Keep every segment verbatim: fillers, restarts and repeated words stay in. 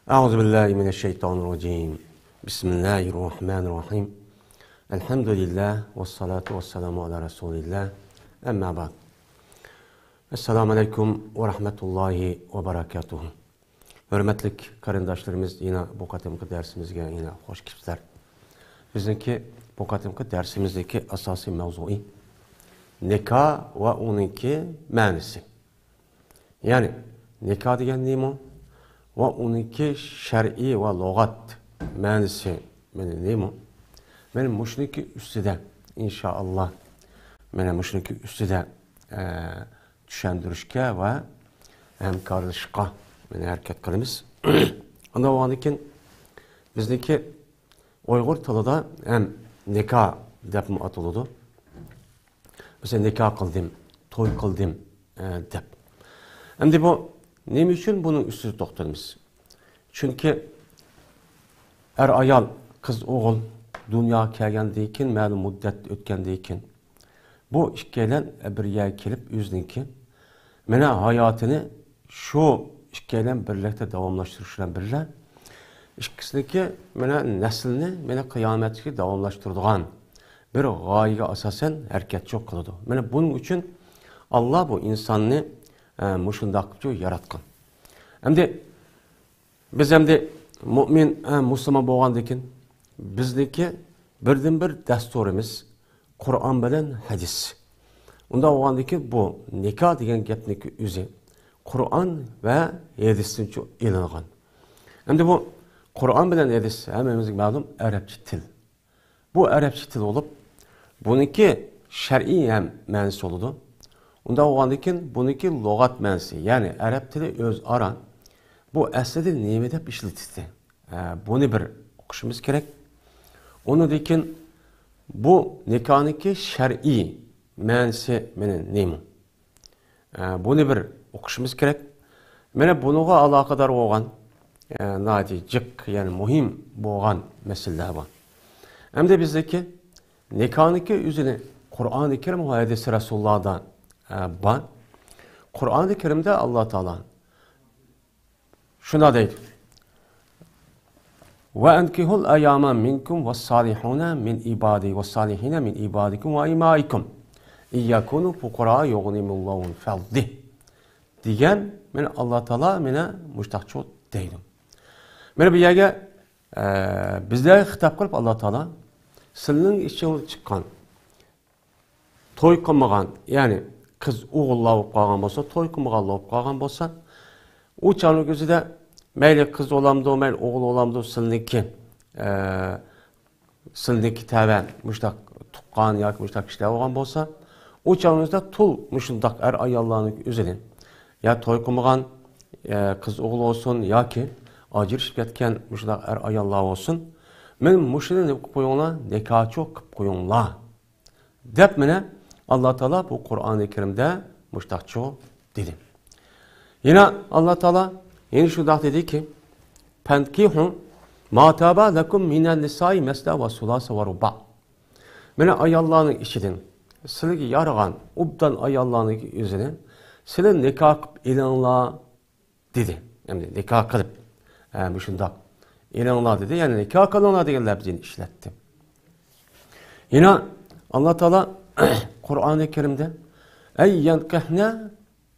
أعوذ بالله من الشيطان الرجيم. بسم الله الرحمن الرحيم. الحمد لله والصلاة والسلام على رسول الله. أما بعد. السلام عليكم ورحمة الله وبركاته. ھۆرمەتلىك قېرىنداشلىرىمىز، يەنە بۇ قېتىمقى دەرسىمىزگە يەنە خوش كېلىپسىلەر. بىزنىڭكى بۇ قېتىمقى دەرسىمىزدىكى ئاساسىي مەۋزۇيى نىكاھ ۋە ئۇنىڭكى مەنىسى. يەنى نىكاھ دېگەن نېمە؟ ۋە ئۇنىڭكى شەرئىي ۋە لۇغەت مەنىسى مانا نېمە؟ مانا مۇشۇنىڭكى ئۈستىدە، ئىنشائاللا، مانا مۇشۇنىڭكى ئۈستىدە، ئە، چۈشەندۈرۈشكە ۋە ھەمكارلىشىشقا مانا ھەرىكەت قىلىمىز. ئۇنداق بولغاندىن كېيىن بىزنىڭكى ئۇيغۇر تىلىدا ھەم نىكاھ دەپمۇ ئاتىلىدۇ. مەسىلەن، نىكاھ قىلدىم، توي قىلدىم، ئە، دەپ. ئەمدى بۇ نېمە ئۈچۈن بۇنىڭ ئۈستىدە توختىلىمىز؟ چۈنكى ئەر-ئايال، قىز-ئوغۇل دۇنياغا كەلگەندىن كېيىن، مەلۇم مۇددەت ئۆتكەندىن كېيىن، بۇ ئىككىيلەن بىر يەرگە كېلىپ، ئۆزىنىڭكى مانا ھاياتىنى شۇ ئىككىيلەن بىرلىكتە داۋاملاشتۇرۇش بىلەن بىللە، ئىككىسىنىڭكى مانا نەسلىنى مانا قىيامەتكىچە داۋاملاشتۇرىدىغان بىر غايىگە ئاساسەن ھەرىكەتچۇ قىلىدۇ. مانا بۇنىڭ ئۈچۈن ئاللا بۇ ئىنساننى، ئە، مۇشۇنداق قىلىپ ياراتقان. ئەمدى بىز ئەمدى مۇئمىن، ئە، مۇسۇلمان بولغاندىكىن، بىزنىڭكى بىردىنبىر دەستۇرىمىز قۇرئان بىلەن ھەدىس. ئۇنداق بولغاندىكىن، بۇ نىكاھ دېگەن گەپنىڭكى ئۆزى قۇرئان ۋە ھەدىستىنچۇ ئېلىنغان. ئەمدى بۇ قۇرئان بىلەن ھەدىس ھەممىمىزگە مەلۇم ئەرەبچە تىل. بۇ ئەرەبچە تىل بولۇپ، بۇنىڭكى شەرئىي ھەم مەنىسى بولىدۇ. ئۇنداق بولغاندىكىن، بۇنىڭكى لۇغەت مەنىسى، يەنى ئەرەب تىلى ئۆزئارا بۇ ئەسلىدە نېمە دەپ ئىشلىتىلدى؟ ئە، بۇنى بىر ئوقۇشىمىز كېرەك. ئۇنىڭدىن كېيىن بۇ نىكاھنىڭكى شەرئىي مەنىسى مانا نېمە؟ ئە، بۇنى بىر ئوقۇشىمىز كېرەك. مانا بۇنىڭغا ئالاقىدار بولغان، ئە، ناھايىتى جىق، يەنى مۇھىم بولغان مەسىلىلەر بار. ئەمدى بىزدىكى نىكاھنىڭكى ئۆزىنى قۇرئانى كەرىم ۋە ھەدىسى رەسۇلۇللادا، ئە، بار. قۇرئانى كەرىمدە ئاللا تائالا شۇنداق دەيدۇ. وأنكحوا الأيامى منكم والصالحين من عبادي، والصالحين من عبادكم وإمائكم إن يكونوا فقراء يغنهم الله من فضله دېگەن، مانا، ئاللا تائالا مانا مۇشتاقچۇ دەيدۇ. مانا بۇ يەرگە، ئە، بىزلەرگە خىتاب قىلىپ ئاللا تائالا، سىلىنىڭ ئىچىڭدىن چىققان توي قىلمىغان، يەنى قىز ئوغۇللار بولۇپ قالغان بولسا، توي قىلمىغانلار بولۇپ قالغان بولسا، ئۇ چاغنىڭ ئۆزىدە مەيلى قىز بولامدۇ، مەيلى ئوغۇل بولامدۇ، سىلنىڭكى، ئە، سىلنىڭكى تەۋە مۇشۇنداق تۇغقان ياكى مۇشۇنداق كىشىلەر بولغان بولسا، ئۇ چاغنىڭ ئۆزىدە تۇل مۇشۇنداق ئەر-ئاياللارنىڭ ئۆزىنى، يا توي قىلمىغان، ئە، قىز ئوغۇل بولسۇن ياكى ئاجرىشىپ كەتكەن مۇشۇنداق ئەر-ئاياللار بولسۇن، مانا مۇشۇنى نېمە قىلىپ قويۇڭلار، نىكاھچۇ قىلىپ قويۇڭلار. دەپ مانا ئاللا تائالا بۇ قۇرئانى كەرىمدە مۇشتاقچۇ دېدى. يەنە ئاللا تائالا يەنە شۇنداق دېدىكى، فانكحوا ما طاب لكم من النساء مثنى وثلاث ورباع. مانا ئاياللارنىڭ ئىچىدىن سىلىگە يارىغان ئوبدان ئاياللارنىڭ ئۆزىنى سىلى نىكاھ قىلىپ ئېلىڭلار دېدى. ئەمدى نىكاھ قىلىپ، ھە، مۇشۇنداق ئېلىڭلار دېدى. يەنى نىكاھ قىلىڭلار دېگەن لەپزىنى ئىشلەتتى. يەنە ئاللا تائالا قۇرئانى كەرىمدە، أن ينكحن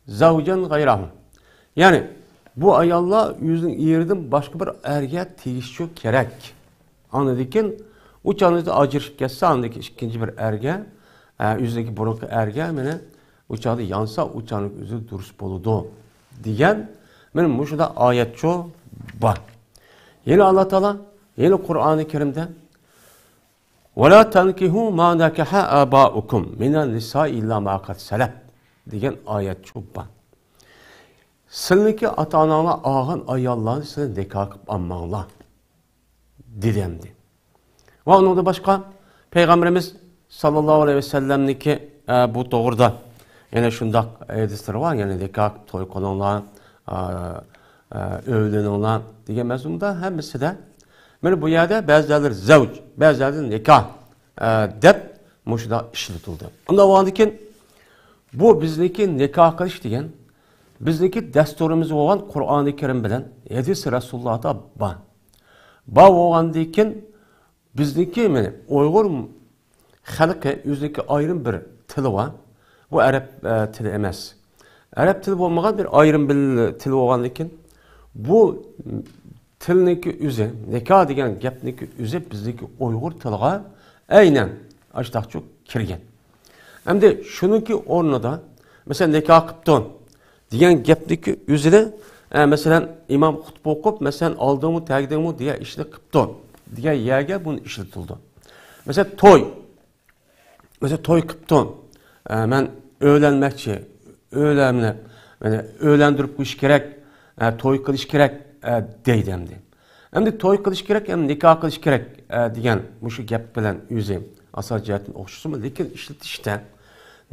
زوجا غيره. يەنى بۇ ئاياللار ئۆزىنىڭ ئېرىدىن باشقا بىر ئەرگە تېگىشچۇ كېرەك. ئاندىن كېيىن ئۇ چاغدا ئاجرىشىپ كەتسە، ئاندىن كېيىن ئىككىنچى بىر ئەرگە، ئە، ئۆزىنىڭكى بۇرۇنقى ئەرگە مانا ئۇ چاغدا يانسا، ئۇ چاغنىڭ ئۆزى دۇرۇس بولىدۇ دېگەن مانا مۇشۇنداق ئايەتچۇ بار. يەنە ئاللا تائالا يەنە قۇرئانى كەرىمدە، ولا تنكحوا ما نكح آباؤكم من النساء إلا ما قد سلف دېگەن ئايەتچۇ بار. سىلىنىڭكى ئاتا-ئاناڭلار ئالغان ئاياللارنى سىلى نىكاھ قىلىپ ئالماڭلار دېدى ئەمدى. ۋە ئۇنىڭدىن باشقا پەيغەمبىرىمىز ساللاللاھۇ ئەلەيھى ۋەسەللەمنىڭكى، ئە، بۇ توغرىدا يەنە شۇنداق ھەدىسلىرى بار، يەنى نىكاھ، توي قىلىڭلار، ئە، ئە، ئۆيلىنىڭلار دېگەن مەزمۇندا ھەممىسىدە. مانا بۇ يەردە بەزىلەر زەۋج، بەزىلەر نىكاھ، ئە، دەپ مۇشۇنداق ئىشلىتىلدى. ئۇنداق بولغاندىكىن بۇ بىزنىڭكى نىكاھ قىلىش دېگەن بىزنىڭكى دەستۇرىمىز بولغان قۇرئانى كەرىم بىلەن ھەدىس رەسۇلۇللاھدا بار. بار بولغاندىن كېيىن بىزنىڭكى، مانا، ئۇيغۇر خەلقى ئۆزىنىڭكى ئايرىم بىر تىلى بار. بۇ ئەرەب، ئە، تىلى ئەمەس. ئەرەب تىلى بولمىغان بىر ئايرىم بىر تىل بولغاندىن كېيىن، بۇ تىلنىڭكى ئۆزى، نىكاھ دېگەن گەپنىڭكى ئۆزى بىزنىڭكى ئۇيغۇر تىلىغا ئەينەن ئاشتاقچۇ كىرگەن. ئەمدى شۇنىڭكى ئورنىدا، مەسىلەن، نىكاھ قىپتۇ دېگەن گەپنىڭكى ئۆزىنى، ئە، مەسىلەن، ئىمام خۇتبە ئوقۇپ، مەسىلەن، ئالدىڭمۇ، تەگدىڭمۇ دېگەن ئىشنى قىپتۇ دېگەن يەرگە بۇنى ئىشلىتىلىدۇ. مەسىلەن، توي. مەسىلەن، توي قىپتۇ. ئە، مەن ئۆيلەنمەكچى. ئۆيلەنمە-، مېنى ئۆيلەندۈرۈپ قويۇش كېرەك. ئە، توي قىلىش كېرەك، ئە، دەيدۇ ئەمدى. ئەمدى توي قىلىش كېرەك، ھەم نىكاھ قىلىش كېرەك، ئە، دېگەن مۇشۇ گەپ بىلەن ئۆزى ئاساسىي جەھەتتىن ئوخشىسىمۇ، لېكىن ئىشلىتىشتە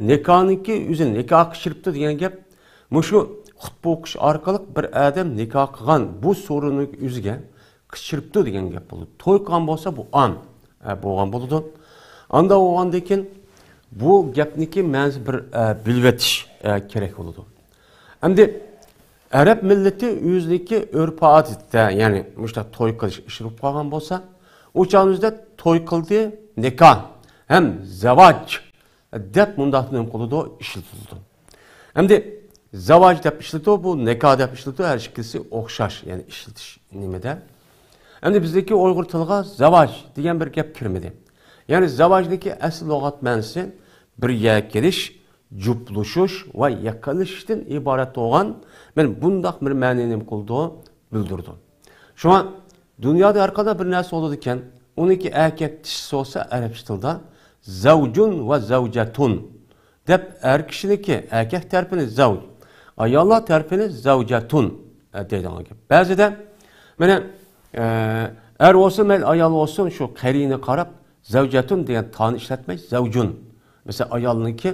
نىكاھنىڭكى ئۆزى، نىكاھ قىلىشىپتۇ دېگەن گەپ مۇشۇ خۇتبە ئوقۇش ئارقىلىق بىر ئادەم نىكاھ قىلغان بۇ سورۇننىڭ ئۆزىگە قىچىرىپتۇ دېگەن گەپ بولىدۇ. توي قىلغان بولسا، بۇ ئام، ئە، بولغان بولىدۇ. ئاندا بولغاندىن كېيىن بۇ گەپنىكى مەنىسى بىر، ئە، بىلىۋېتىش، ئە، كېرەك بولىدۇ. ئەمدى ئەرەب مىللىتى ئۆزىنىڭكى ئۆرپ-ئادىتىدە، يەنى مۇشۇنداق توي قىلىش ئىشلىتىپ قالغان بولسا، ئۇ چاغنىڭ ئۆزىدە توي قىلدى، نىكاھ ھەم زاۋاج دەپ مۇنداق نېمە قىلىدۇ، ئىشلىتىلىدۇ. ئەمدى زاۋاج دەپ ئىشلىتىدۇ، بۇ نىكاھ دەپ ئىشلىتىدۇ، ھەر ئىككىلىسى ئوخشاش، يەنى ئىشلىتىش نېمىدە. ئەمدى بىزدىكى ئۇيغۇر تىلىغا زاۋاج دېگەن بىر گەپ كىرمىدى. يەنى زاۋاجنىڭكى ئەسلى لۇغەت مەنىسى بىر يەرگە كېلىش، جۈپلىشىش ۋە يېقىنلىشىشتىن ئىبارەت بولغان، مانا بۇنداق بىر مەنىنى نېمە قىلىدۇ، بىلدۈرىدۇ. شۇڭا دۇنيادا ھەر قانداق بىر نەرسە بولىدىكەن، ئۇنىڭكى ئەركەك دىشىسى بولسا ئەرەبچە تىلدا زەۋجۇن ۋە زەۋجەتۇن دەپ، ئەر كىشىنىڭكى ئەركەك تەرىپىنى زەۋج، ئاياللار تەرىپىنى زەۋجەتۇن، ئە، دەيدىغان گەپ. بەزىدە، مانا، ئە، ئەر بولسۇن، مەيلى ئايال بولسۇن، شۇ قەرىنى قاراپ، زەۋجەتۇن دېگەن تانى ئىشلەتمەي، زەۋجۇن. مەسىلەن، ئايالنىڭكى،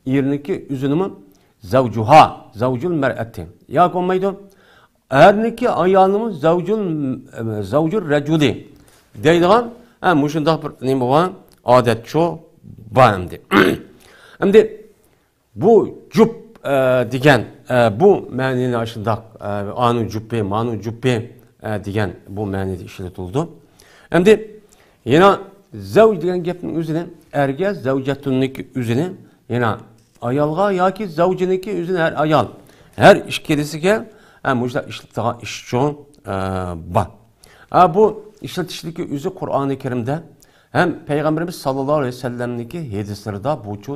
ئېرىنىڭكى ئۆزىنىمۇ زەۋجۇھا، زەۋجۇل مەرئەتى. ياكى بولمايدۇ، ئەرنىڭكى ئايالىنىمۇ زەۋجۇل، زەۋجۇر رەجۇلى دەيدىغان، ھە، مۇشۇنداق بىر نېمە بار، ئادەتچۇ بار ئەمدى. ئەمدى بۇ جۈپ، ئە، دېگەن، ئە، بۇ مەنىنى ئاشۇنداق، ئە، ئانىڭ جۈپى، مانىڭ جۈپى، ئە، دېگەن بۇ مەنىدە ئىشلىتىلىدۇ. ئەمدى يەنە زەۋج دېگەن گەپنىڭ ئۆزىنى ئەرگە زەۋجەتۇننىڭكى ئۆزىنى، يەنە ئايالغا ياكى زەۋجىنىڭكى ئۆزىنى ھەر ئايال، ھەر ئىككىلىسىگە، ئە، مۇشۇنداق ئىشلىتىدىغان ئىشچۇ، ئە، بار. ئە، بۇ ئىشلىتىشنىڭكى ئۆزى قۇرئانى كەرىمدە ھەم پەيغەمبىرىمىز ساللاللاھۇ ئەلەيھى ۋەسەللەمنىڭكى ھەدىسلىرىدە بۇچۇ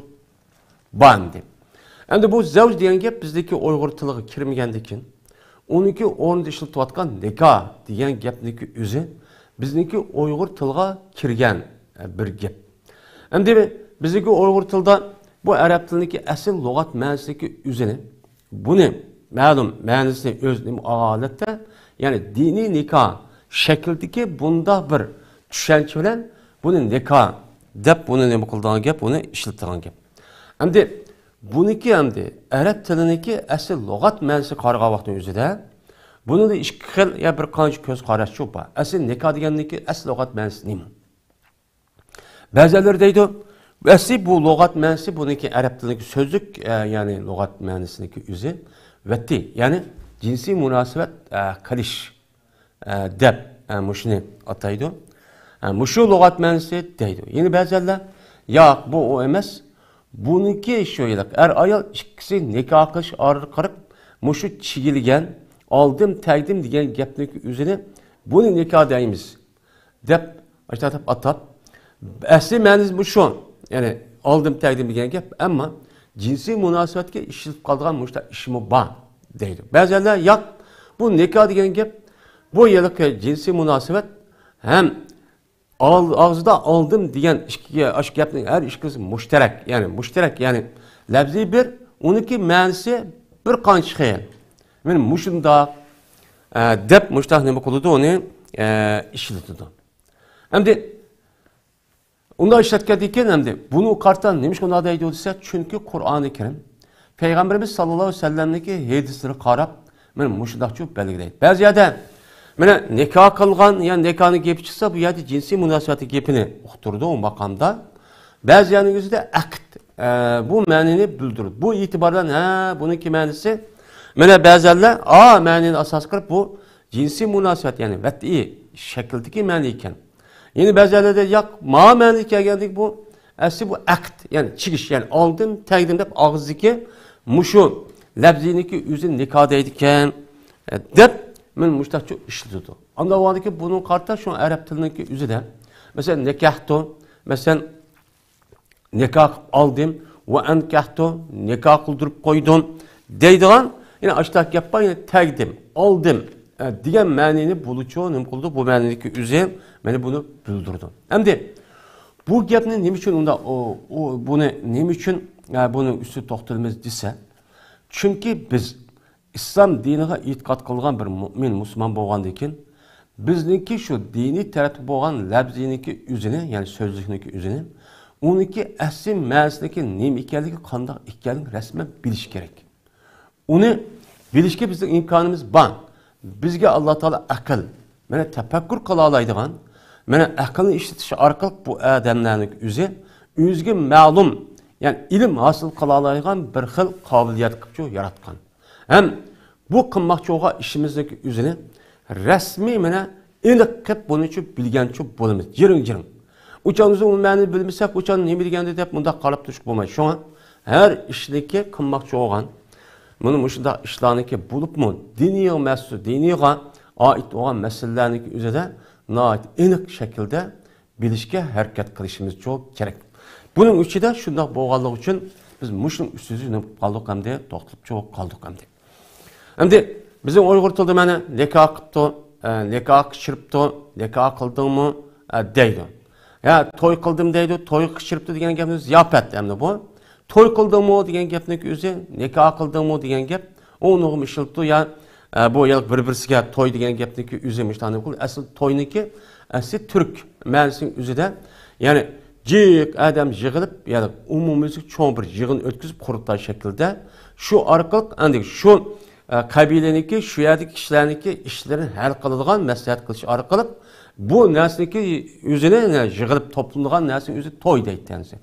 بار ئەمدى. ئەمدى بۇ زەۋج دېگەن گەپ بىزدىكى ئۇيغۇر تىلىغا كىرمىگەندىكىن، ئۇنىڭكى ئورنىدا ئىشلىتىۋاتقان نىكاھ دېگەن گەپنىڭكى ئۆزى بىزنىڭكى ئۇيغۇر تىلىغا كىرگەن، ئە، بىر گەپ. ئەمدى بىزنىڭكى ئۇيغۇر تىلىدا بۇ ئەرەب تىلىنىڭكى ئەسلى لۇغەت مەنىسىدىكى ئۆزىنى، بۇنى مەلۇم مەنىسىنى ئۆزىنى ھالەتتە، يەنى دىنىي نىكاھ شەكلىدىكى بۇنداق بىر چۈشەنچە بىلەن بۇنى نىكاھ دەپ بۇنى نېمە قىلىدىغان گەپ، بۇنى ئىشلىتىدىغان گەپ. ئەمدى بۇنىڭكى ئەمدى ئەرەب تىلىنىڭكى ئەسلى لۇغەت مەنىسىگە قارىغان ۋاقىتنىڭ ئۆزىدە بۇنىڭدا ئىككى خىل يا بىر قانچە كۆز قاراشچۇ بار. ئەسلى نىكاھ دېگەننىڭكى ئەسلى لۇغەت مەنىسى نېمە؟ بەزىلەر دەيدۇ، ئەسلى بۇ لۇغەت مەنىسى بۇنىڭكى ئەرەب تىلىنىڭكى سۆزلۈك، ئە، يەنى لۇغەت مەنىسىنىڭكى ئۆزى ۋەتتى، يەنى جىنسىي مۇناسىۋەت، ئە، قىلىش، ئە، دەپ، ئە، مۇشۇنى ئاتايدۇ. ئە، مۇشۇ لۇغەت مەنىسى دەيدۇ. يەنە بەزىلەر، ياق، بۇ ئۇ ئەمەس. بۇنىڭكى شۇ ھېلىقى ئەر-ئايال ئىككىسى نىكاھ قىلىش ئارقىلىق مۇشۇ چىگىلگەن، ئالدىم تەگدىم دېگەن گەپنىڭ ئۆزىنى بۇنى نىكاھ دەيمىز دەپ، ئاشۇنداق دەپ ئاتاپ، ئەسلى مەنىسى بۇ شۇ. يەنى ئالدىم تەگدىم دېگەن گەپ، ئەمما جىنسىي مۇناسىۋەتكە ئىشلىتىپ قالىدىغان مۇشۇنداق ئىشمۇ بار دەيدۇ. بەزىلەر ياق، بۇ نىكاھ دېگەن گەپ، بۇ ھېلىقى جىنسىي مۇناسىۋەت ھەم ئال-، ئاغزىدا ئالدىم دېگەن ئىككى، ئاشۇ گەپنىڭ ھەر ئىككىسى مۇشتەرەك، يەنى مۇشتەرەك، يەنى لەپزىي بىر، ئۇنىڭكى مەنىسى بىر قانچە خىل. مانا مۇشۇنداق، ئە، دەپ مۇشۇنداق نېمە قىلىدۇ، ئۇنى، ئە، ئىشلىتىدۇ. ئەمدى ئۇنداق ئىشلەتكەندىن كېيىن، ئەمدى بۇنى قارىتا نېمىشقا ئۇنداق دەيدۇ دېسە، چۈنكى قۇرئانى كەرىم پەيغەمبىرىمىز ساللاللاھۇ ئەلەيھى ۋەسەللەمنىڭكى ھەدىسلىرىگە قاراپ، مانا مۇشۇنداقچۇ بەلگىلەيدۇ. بەزى يەردە، مانا نىكاھ قىلغان يا نىكاھنىڭ گېپى چىقسا، بۇ يەردە جىنسىي مۇناسىۋەتنىڭ گېپىنى ئۇقتۇرىدۇ ئۇ ماقامدا. بەزى يەرنىڭ ئۆزىدە ئەقىد، ئە، بۇ مەنىنى بىلدۈرىدۇ. بۇ ئېتىبار بىلەن، ھە، بۇنىڭكى مەنىسى مانا بەزەنلەر ئا مەنىنى ئاساس قىلىپ، بۇ جىنسىي مۇناسىۋەت، يەنى ۋەتئىي شەكىلدىكى مەنى ئىكەن. يەنە بەزەنلەردە ياق، ما مەنى كەلگەندىكى بۇ ئەسلى بۇ ئەقد، يەنى چىگىش، يەنى ئالدىم، تەگدىم دەپ ئاغزىدىكى مۇشۇ لەپزىنىكى ئۆزى نىكاھ دەيدىكەن، دەپ مانا مۇشتاقچە ئىشلىتىدۇ. ئاندىن ئاۋۋالدىكى بۇنىڭغا قارىتا شۇ ئەرەب تىلىنىڭكى ئۆزىدە، مەسىلەن، نىكاھتۇ، مەسىلەن، نىكاھ قىلىپ ئالدىم، ۋە ئەنكەھتۇ، نىكاھ قىلدۇرۇپ قويدۇم دەيدىغان، يەنى ئاشتاق گەپ بار، يەنى تەگدىم، ئالدىم، ئە، دېگەن مەنىنى بولىچۇ نېمە قىلىدۇ؟ بۇ مەنىدىكى ئۆزى مانا بۇنى بىلدۈرىدۇ. ئەمدى بۇ گەپنى نېمە ئۈچۈن ئۇنداق، ئۇ، ئۇ، بۇنى نېمە ئۈچۈن، ئە، بۇنىڭ ئۈستىدە توختىلىمىز دېسە، چۈنكى بىز ئىسلام دىنىغا ئېتىقاد قىلغان بىر مۇئمىن، مۇسۇلمان بولغاندىن كېيىن، بىزنىڭكى شۇ دىنىي تەرەپتە بولغان لەپزىنىڭكى ئۆزىنى، يەنى سۆزلۈكنىڭكى ئۆزىنى، ئۇنىڭكى ئەسلى مەنىسىنىڭكى نېمە ئىكەنلىكى، قانداق ئىكەنلىكىنى رەسمەن بىلىش كېرەك. ئۇنى بىلىشكە بىزنىڭ ئىمكانىمىز بار. بىزگە ئاللا تائالا ئەقىل، مانا تەپەككۇر قىلالايدىغان، مانا ئەقىلنى ئىشلىتىش ئارقىلىق بۇ ئادەملەرنىڭ ئۆزى، ئۆزىگە مەلۇم، يەنى ئىلىم ھاسىل قىلالايدىغان بىر خىل قابىلىيەت قىلىپچۇ ياراتقان. ھەم بۇ قىلماقچى بولغان ئىشىمىزنىڭ ئۆزىنى رەسمىي مانا ئېنىق قىلىپ بۇنىچۇ بىلگەنچۇ بولىمىز. جىرىڭ جىرىڭ. ئۇچان بىز ئۇ مەنىنى بىلمىسەك، ئۇچان نېمە دېگەندى دەپ مۇنداق قاراپ تۇرۇشقا بولمايدۇ. شۇڭا ھەر ئىشنىكى قىلماقچى بولغان، مانا مۇشۇنداق ئىشلارنىڭكى بولۇپمۇ دىنىيغا مەسۇل، دىنىيغا ئائىت بولغان مەسىلىلەرنىڭكى ئۆزىدە ناھايىتى ئېنىق شەكىلدە بىلىشكە ھەرىكەت قىلىشىمىزچۇ كېرەك. بۇنىڭ ئىچىدە شۇنداق بولغانلىقى ئۈچۈن بىز مۇشۇنىڭ ئۈستىدە نېمە قىلىپ قالدۇق ئەمدى؟ توختىلىپچۇ قالدۇق ئەمدى. ئەمدى بىزنىڭ ئۇيغۇر تىلىدا مانا نىكاھ قىپتۇ، ئە، نىكاھ قىچىرىپتۇ، نىكاھ قىلدىڭمۇ، ئە، دەيدۇ. يا توي قىلدىم دەيدۇ، توي قىچىرىپتۇ دېگەن گەپنى زىياپەت ئەمدى بۇ. توي قىلدىڭمۇ دېگەن گەپنىڭ ئۆزى، نىكاھ قىلدىڭمۇ دېگەن گەپ، ئۇنىڭغىمۇ ئىشلىتىدۇ يا، ئە، بۇ يەنە بىر-بىرسىگە توي دېگەن گەپنىڭكى ئۆزى مۇشۇنداق نېمە قىلىدۇ؟ ئەسلى توينىڭكى ئەسلى تۈرك مەنىسىنىڭ ئۆزىدە، يەنى جىق ئادەم يىغىلىپ، يەنى ئومۇميۈزلۈك چوڭ بىر يىغىن ئۆتكۈزۈپ، قۇرۇلتاي شەكلىدە شۇ ئارقىلىق ئەندى شۇ، ئە، قەبىلىنىڭكى، شۇ يەردىكى كىشىلەرنىڭكى ئىشلىرىنى ھەل قىلىدىغان مەسلىھەت قىلىش ئارقىلىق بۇ نەرسىنىڭكى ئۆزىنى، يەنى يىغىلىپ توپلىنىدىغان نەرسىنىڭ ئۆزى توي دەيدۇ ئەمدى.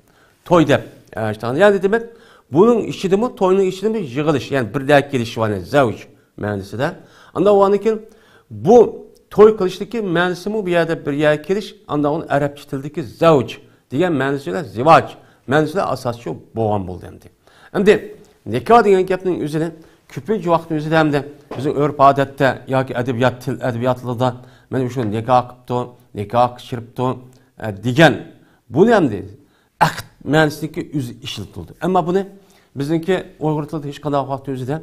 توي دەپ، ئە، ئىشتىھارنى. يەنى دېمەك، بۇنىڭ ئىچىدىمۇ، توينىڭ ئىچىدىمۇ يىغىلىش، يەنى بىر دەرگە كېلىش، يەنى زەۋج مەنىسىدە. ئاندىن ئۇنىڭدىن كېيىن بۇ توي قىلىشتىكى مەنىسىمۇ بۇ يەردە بىر يەرگە كېلىش، ئاندىن ئۇنى ئەرەبچە تىلدىكى زەۋج دېگەن مەنىسى بىلەن زىۋاج مەنىسىدە ئاساسچى بولغان بولدى ئەمدى. ئەمدى نىكاھ دېگەن گەپنىڭ ئۆزىنى كۆپىنچە ۋاقىتنىڭ ئۆزىدە ئەمدى بىزنىڭ ئۆرپ-ئادەتتە ياكى ئەدەبىيات، تىل ئەدەبىياتلىرىدا مانا شۇ نىكاھ قىپتۇ، نىكاھ قىچىرىپتۇ، ئە، دېگەن بۇنى ئەمدى ئەقىد مەنىسىدىكى ئۆزى ئىشلىتىلىدۇ. ئەمما بۇنى بىزنىڭكى ئۇيغۇر تىلىدا ھېچقانداق ۋاقىت ئۆزىدە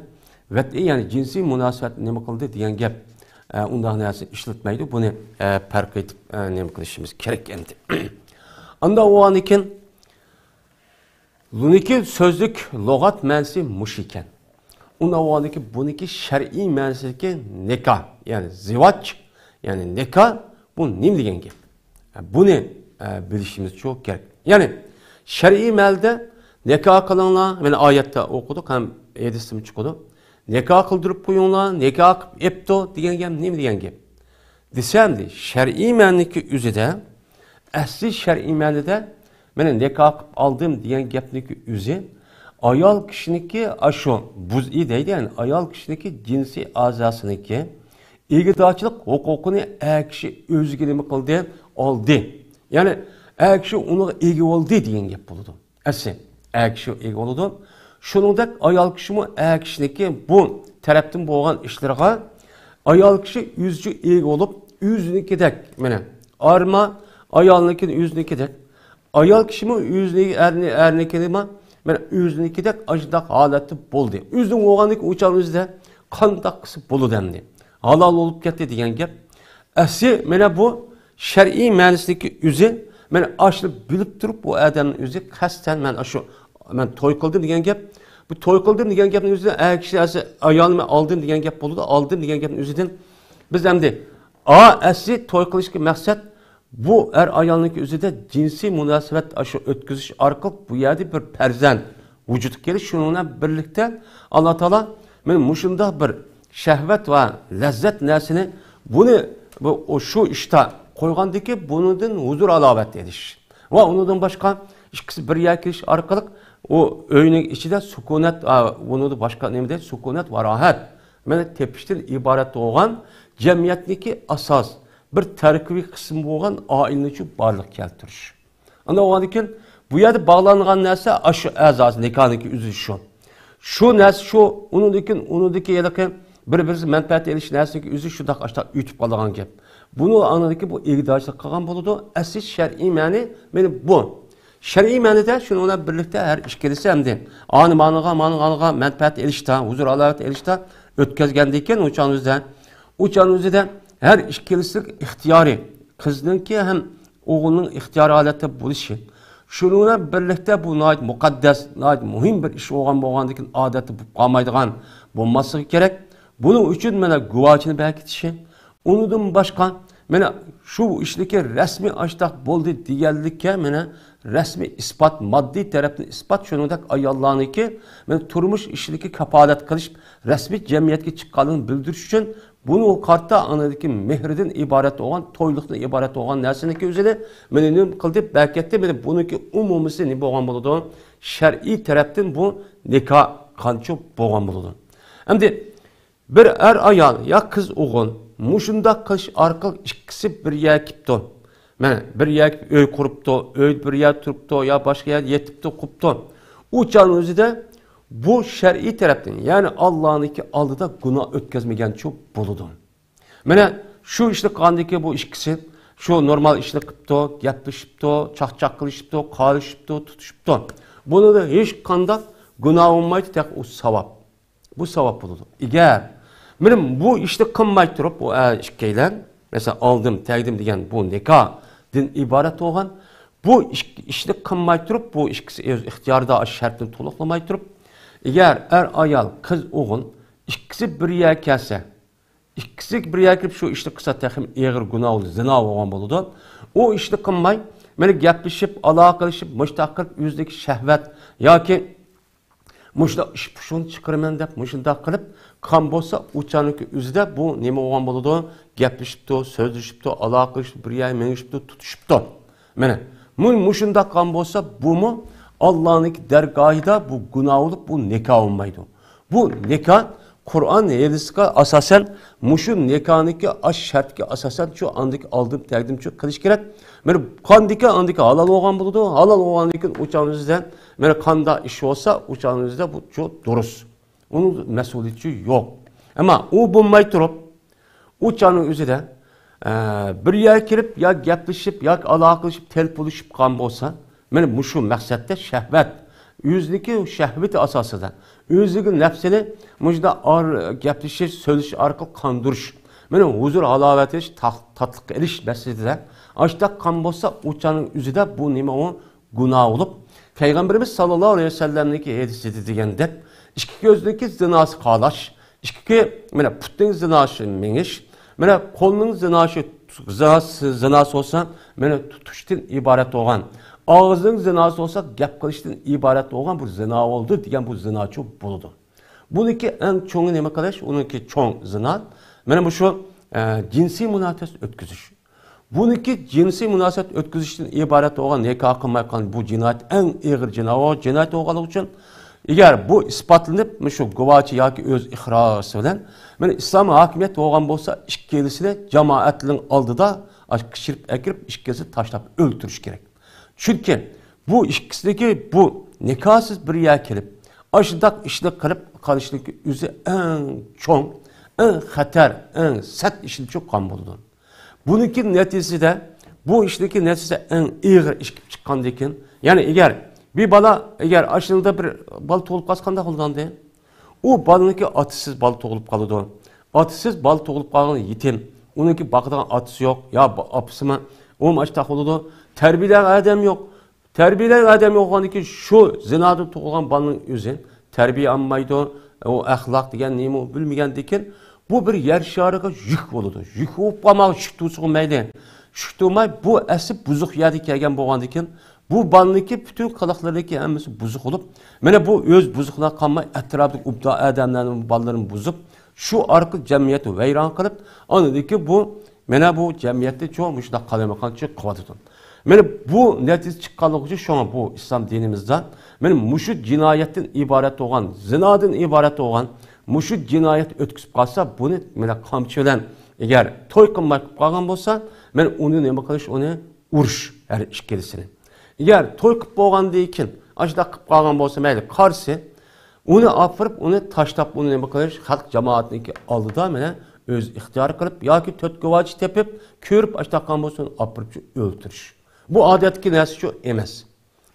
ۋەتئىي، يەنى جىنسىي مۇناسىۋەت نېمە قىلدى دېگەن گەپ، ئە، ئۇنداق نەرسە ئىشلەتمەيدۇ. بۇنى، ئە، پەرق ئېتىپ، ئە، نېمە قىلىشىمىز كېرەك ئەمدى. ئاندىن ئۇنىڭدىن كېيىن بۇنىڭكى سۆزلۈك لۇغەت مەنىسى مۇشۇ ئىكەن. ئۇنىڭدىن بۇنىڭكى شەرئىي مەنىسىدىكى نىكاھ، يەنى زىۋاج، يەنى نىكاھ، بۇ نېمە دېگەن گەپ؟ بۇنى، ئە، بىلىشىمىزچۇ كېرەك. يەنى شەرئىي مەنىدە نىكاھ قىلىڭلار، مانا ئايەتتە ئوقۇدۇق ھەم ھەدىستىمۇ چىقىدۇ. نىكاھ قىلدۇرۇپ قويۇڭلار، نىكاھ قىلىپ ئېپتۇ دېگەن گەپ نېمە دېگەن گەپ؟ دېسەمدى، شەرئىي مەنىدىكى ئۆزىدە، ئەسلى شەرئىي مەنىدە، مانا نىكاھ قىلىپ ئالدىم دېگەن گەپنىڭكى ئۆزى، ئايال كىشىنىڭكى ئاشۇ بۇزئى دەيدۇ، يەنى ئايال كىشىنىڭكى جىنسىي ئەزاسىنىڭكى ئىگىدارچىلىق ھوقۇقىنى ئەر كىشى ئۆزىگە نېمە قىلدى؟ ئالدى. يەنى ئەر كىشى ئۇنىڭغا ئىگە بولدى دېگەن گەپ بولىدۇ. ئەسلى ئەر كىشى ئىگە بولىدۇ. شۇنىڭدەك ئايال كىشىمۇ ئەر كىشىنىڭكى بۇ تەرەپتىن بولغان ئىشلىرىغا ئايال كىشى ئۆزىچە ئىگە بولۇپ، ئۆزىنىڭكىدەك، مانا، ئارما ئايالنىڭكىنى ئۆزىنىڭكىدەك، ئايال كىشىمۇ ئۆزىنى، ئەرنى، ئەرنىڭكىنىمۇ، مانا، ئۆزىنىڭكىدەك ئاشۇنداق ھالەتتە بولدى. ئۆزىنىڭ بولغاندىكىن ئۇ چاغنىڭ ئۆزىدە قانداق قىلسا بولىدۇ ئەمدى؟ ھالال بولۇپ كەتتى دېگەن گەپ. ئەسلى مانا بۇ شەرئىي مەنىسىدىكى ئۆزى، مانا ئاشۇنى بىلىپ تۇرۇپ، بۇ ئادەمنىڭ ئۆزى قەستەن، مەن ئاشۇ، مەن توي قىلدىم دېگەن گەپ. بۇ توي قىلدىم دېگەن گەپنىڭ ئۆزى، ئەر كىشى ئەسلى ئايالنى مەن ئالدىم دېگەن گەپ بولىدۇ. ئالدىم دېگەن گەپنىڭ ئۆزىدىن بىز ئەمدى، ئا، ئەسلى توي قىلىشقا مەقسەت بۇ ئەر ئايالنىڭكى ئۆزىدە جىنسىي مۇناسىۋەت ئاشۇ ئۆتكۈزۈش ئارقىلىق بۇ يەردە بىر پەرزەنت ۋۇجۇدقا كېلىش، شۇنىڭ بىلەن بىرلىكتە ئاللا تائالا مانا مۇشۇنداق بىر شەھۋەت ۋە لەززەت نەرسىنى بۇنى، بۇ، شۇ ئىشتا قويغاندىكى بۇنىڭدىن ھۇزۇر ھالاۋەت ئېلىش ۋە ئۇنىڭدىن باشقا ئىككىسى بىر يەرگە كېلىش ئارقىلىق ئۇ ئۆينىڭ ئىچىدە سۈكۈنەت، ئا، ئۇنىڭدا باشقا نېمە دەيدۇ؟ سۈكۈنەت ۋە راھەت، مانا، تېپىشتىن ئىبارەت بولغان جەمئىيەتنىڭكى ئاساس، بىر تەركىبىي قىسمى بولغان ئائىلىنى شۇ بارلىققا كەلتۈرۈش. ئاندىن بولغاندىن كېيىن بۇ يەردە باغلانغان نەرسە ئاشۇ ئەزاسى، نىكاھنىڭكى ئۈزۈلۈشى شۇ. شۇ نەرسە شۇ، ئۇنىڭدىن كېيىن، ئۇنىڭدىن كېيىن ھېلىقى بىر-بىرسى مەنپەئەت ئېلىش نەرسىنىڭكى ئۆزى شۇنداق ئاشۇنداق ئۆتۈپ قالىدىغان گەپ. بۇنى ئاندىن كېيىن بۇ ئىگىدارچىلىق قىلغان بولىدۇ. ئەسلى شەرئىي مەنى مانا بۇ. شەرئىي مەنىدە شۇنىڭ بىلەن بىرلىكتە ھەر ئىككىلىسى ئەمدى ئانى مانىغا، مانىغا مەنپەئەت ئېلىشتا، ھۇزۇر ھالاۋەت ئېلىشتا ئۆتكەزگەندىن كېيىن ئۇ چاغنىڭ ئۆزىدە، ئۇ چاغنىڭ ئۆزىدە ھەر ئىككىلىسىنىڭ ئىختىيارى، قىزنىڭكى ھەم ئوغۇلنىڭ ئىختىيارىي ھالەتتە بولۇشى. شۇنىڭ بىلەن بىرلىكتە بۇ ناھايىتى مۇقەددەس، ناھايىتى مۇھىم بىر ئىش بولغان، بولغاندىكىن ئادەتتە بولۇپ قالمايدىغان بولماسلىقى كېرەك. بۇنىڭ ئۈچۈن مانا گۇۋاچىنى بەركىتىشى. ئۇنىڭدىن باشقا، مانا شۇ ئىشنىكى رەسمىي ئاشتاق بولدى دېگەنلىككە، مانا رەسمىي ئىسپات، ماددىي تەرەپتىن ئىسپات، شۇنىڭدەك ئاياللارنىڭكى، مانا تۇرمۇش ئىشىدىكى كاپالەت قىلىش، رەسمىي جەمئىيەتكە چىققانلىقىنى بىلدۈرۈش ئۈچۈن بۇنى قارىتا ئاندىكى مېھىردىن ئىبارەت بولغان، تويلۇقتىن ئىبارەت بولغان نەرسىنىڭكى ئۆزىنى مانا نېمە قىلدى، بەركەتتى. مانا بۇنىڭكى ئومۇمىسى نېمە بولغان بولىدۇ؟ شەرئىي تەرەپتىن بۇ نىكاھ قانچە بولغان بولىدۇ؟ ئەمدى بىر ئەر ئايال يا قىز ئوغۇل مۇشۇنداق قىلىش ئارقىلىق ئىككىسى بىر يەرگە كېلىپتۇ. مانا بىر يەرگە ئۆي قۇرۇپتۇ، ئۆيدە بىر يەردە تۇرۇپتۇ يا باشقا يەردە يېتىپتۇ، قوپتۇ. ئۇ چاغنىڭ ئۆزىدە بۇ شەرئىي تەرەپتىن، يەنى ئاللانىڭكى ئالدىدا گۇناھ ئۆتكەزمىگەنچۇ بولىدۇ. مانا شۇ ئىشنى قىلغاندىكىن بۇ ئىككىسى شۇ نورمال ئىشنى قىپتۇ، گەپلىشىپتۇ، چاقچاق قىلىشىپتۇ، قارىشىپتۇ، تۇتۇشۇپتۇ. بۇنىڭدا ھېچقانداق گۇناھ بولمايدۇ، تېخى ئۇ ساۋاب. بۇ ساۋاب بولىدۇ. ئەگەر مانا بۇ ئىشنى قىلماي تۇرۇپ، بۇ ئە، ئىككىيلەن، مەسىلەن، ئالدىم، تەگدىم دېگەن بۇ نىكاھدىن ئىبارەت بولغان، بۇ ئىش-، ئىشنى قىلماي تۇرۇپ، بۇ ئىككىسى ئۆز ئىختىيارىدا شەرتنى تولۇقلىماي تۇرۇپ، ئەگەر ئەر ئايال، قىز ئوغۇل ئىككىسى بىر يەرگە كەلسە، ئىككىسى بىر يەرگە كىرىپ شۇ ئىشنى قىلسا، تېخىمۇ ئېغىر گۇناھ بولىدۇ، زىنا بولغان بولىدۇ. ئۇ ئىشنى قىلماي، مانا گەپلىشىپ، ئالاقىلىشىپ، مۇشتاق قىلىپ، ئۆزىدىكى شەھۋەت ياكى مۇشۇنداق ئىش پۇشۇنى چىقىرىمەن دەپ مۇشۇنداق قىلىپ قان بولسا، ئۇ چاغنىڭكى ئۆزىدە بۇ نېمە بولغان بولىدۇ؟ گەپلىشىپتۇ، سۆزلىشىپتۇ، ئالاقىلىشىپتۇ، بىر يەرگە مېڭىشىپتۇ، تۇتۇشۇپتۇ. مانا، مۇ-، مۇشۇنداق قان بولسا، بۇمۇ ئاللانىڭكى دەرگاھىدا بۇ گۇناھ بولۇپ، بۇ نىكاھ بولمايدۇ. بۇ نىكاھ قۇرئان ھەدىسكە ئاساسەن، مۇشۇ نىكاھنىڭكى ئاش شەرتكە ئاساسەن شۇ ئاندىكى ئالدىم تەگدىم شۇ قىلىش كېرەك. مانا قاندىكى ئاندىكى ھالال بولغان بولىدۇ. ھالال بولغاندىن كېيىن ئۇ چاغنىڭ ئۆزىدە، مانا قانداق ئىش بولسا، ئۇ چاغنىڭ ئۆزىدە بۇ شۇ دۇرۇس. ئۇنىڭ مەسئۇلىيىتى يوق. ئەمما ئۇ بولماي تۇرۇپ، ئۇ چاغنىڭ ئۆزىدە، ئە، بىر يەرگە كىرىپ، يا گەپلىشىپ، ياكى ئالاقىلىشىپ، تېلېفونلىشىپ قالغان بولسا، مانا مۇشۇ مەقسەتتە شەھۋەت، ئۆزىنىڭكى شەھۋىتى ئاساسىدا، ئۆزىنىڭ نەپسىنى مۇشۇنداق ئار-، گەپلىشىش، سۆزلىشىش ئارقىلىق قاندۇرۇش، مانا ھۇزۇر ھالاۋەت ئېلىش، تات-، تاتلىق ئېلىش مەسىلىسىدە، ئاشۇنداق قان بولسا، ئۇ چاغنىڭ ئۆزىدە بۇ نېمە ئۇ؟ گۇناھ بولۇپ، پەيغەمبىرىمىز ساللاللاھۇ ئەلەيھى ۋەسەللەمنىڭكى ھەدىسىدە دېگەندەك، ئىككى كۆزنىڭكى زىناسى قالاش، ئىككى، مانا، پۇتنىڭ زىناسى مېڭىش، مانا، قولنىڭ زىناسى، زىناسى، زىناسى بولسا، مانا، تۇتۇشتىن ئىبارەت بولغان، ئاغزىنىڭ زىناسى بولسا، گەپ قىلىشتىن ئىبارەت بولغان بۇ زىنا بولدى دېگەن بۇ زىناچۇ بولىدۇ. بۇنىڭكى ئەڭ چوڭى نېمە قىلىش؟ ئۇنىڭكى چوڭ زىنا، مانا مۇشۇ، ئە، جىنسىي مۇناسىۋەت ئۆتكۈزۈش. بۇنىڭكى جىنسىي مۇناسىۋەت ئۆتكۈزۈشتىن ئىبارەت بولغان نىكاھ قىلماي قالغان بۇ جىنايەت ئەڭ ئېغىر جىنا-، جىنايەت بولغانلىقى ئۈچۈن، ئەگەر بۇ ئىسپاتلىنىپ، مۇشۇ گۇۋاچى ياكى ئۆز ئىقرارى بىلەن، مانا ئىسلام ھاكىمىيەت بولغان بولسا، ئىككىلىسىنى جامائەتنىڭ ئالدىدا قىچىرىپ ئەكىرىپ، ئىككىلىسىنى تاشلاپ ئۆلتۈرۈش كېرەك. چۈنكى بۇ ئىككىسىدىكى بۇ نىكاھسىز بىر يەرگە كېلىپ، ئاشۇنداق ئىشنى قىلىپ قالىشنىڭكى ئۆزى ئەڭ چوڭ، ئەڭ خەتەر، ئەڭ سەت ئىشنى چۈشۈپ قالغان بولىدۇ. بۇنىڭكى نەتىجىسىدە، بۇ ئىشنىڭكى نەتىجىسىدە ئەڭ ئېغىر ئىش كېلىپ چىققاندىن كېيىن، يەنى ئەگەر بىر بالا، ئەگەر ئاشۇنىڭدا بىر بالا تۇغۇلۇپ قالسا قانداق بولىدۇ ئەمدى؟ ئۇ بالىنىڭكى ئاتىسىز بالا تۇغۇلۇپ قالىدۇ. ئاتىسىز بالا تۇغۇلۇپ قالغان يېتىم. ئۇنىڭكى باقىدىغان ئاتىسى يوق، يا با-، ئاپىسىمۇ، ئۇمۇ ئاشۇنداق بولىدۇ. تەربىيەلەيدىغان ئادەم يوق. تەربىيەلەيدىغان ئادەم يوق بولغاندىن كېيىن شۇ زىنادىن تۇغۇلغان بالىنىڭ ئۆزى تەربىيە ئالمايدۇ. ئۇ ئەخلاق دېگەن نېمە ئۇ بىلمىگەندىن كېيىن بۇ بىر يەر شارىغا يۈك بولىدۇ. يۈك بولۇپ قالماي شۈك تۇرسىغۇ مەيلى. شۈك تۇرماي بۇ ئەسلى بۇزۇق يەردىن كەلگەن بولغاندىن كېيىن بۇ بالىنىڭكى پۈتۈن قىلىقلىرىنىڭكى ھەممىسى بۇزۇق بولۇپ، مانا بۇ ئۆز بۇزۇقلار قالماي، ئەتراپىدىكى ئوبدان ئادەملەرنىڭ بالىلىرىنى بۇزۇپ، شۇ ئارقىلىق جەمئىيەتنى ۋەيران قىلىپ، ئاندىن كېيىن بۇ، مانا بۇ جەمئىيەتنى چوڭ مۇشۇنداق قالايمىقانچىلىق قىلىۋاتىدۇ. مانا بۇ نەتىجە چىققانلىقى ئۈچۈن شۇڭا بۇ ئىسلام دىنىمىزدا مانا مۇشۇ جىنايەتتىن ئىبارەت بولغان، زىنادىن ئىبارەت بولغان مۇشۇ جىنايەت ئۆتكۈزۈپ قالسا، بۇنى مانا قامچى بىلەن ئەگەر توي قىلماي قىلىپ قالغان بولسا، مانا ئۇنى نېمە قىلىش، ئۇنى ئۇرۇش ھەر ئىككىلىسىنى. ئەگەر توي قىلىپ بولغاندىن كېيىن ئاشۇنداق قىلىپ قالغان بولسا، مەيلى قارىسى، ئۇنى ئاپىرىپ، ئۇنى تاشلاپ، ئۇنى نېمە قىلىش، خەلق جامائەتنىڭكى ئالدىدا مانا ئۆز ئىختىيارى قىلىپ ياكى تۆت گۇۋاچى تېپىپ، كۆرۈپ ئاشۇنداق قىلغان بولسا، ئۇنى ئاپىرىپ ئۆلتۈرۈش. بۇ ئادەتتىكى نەرسىچۇ ئەمەس.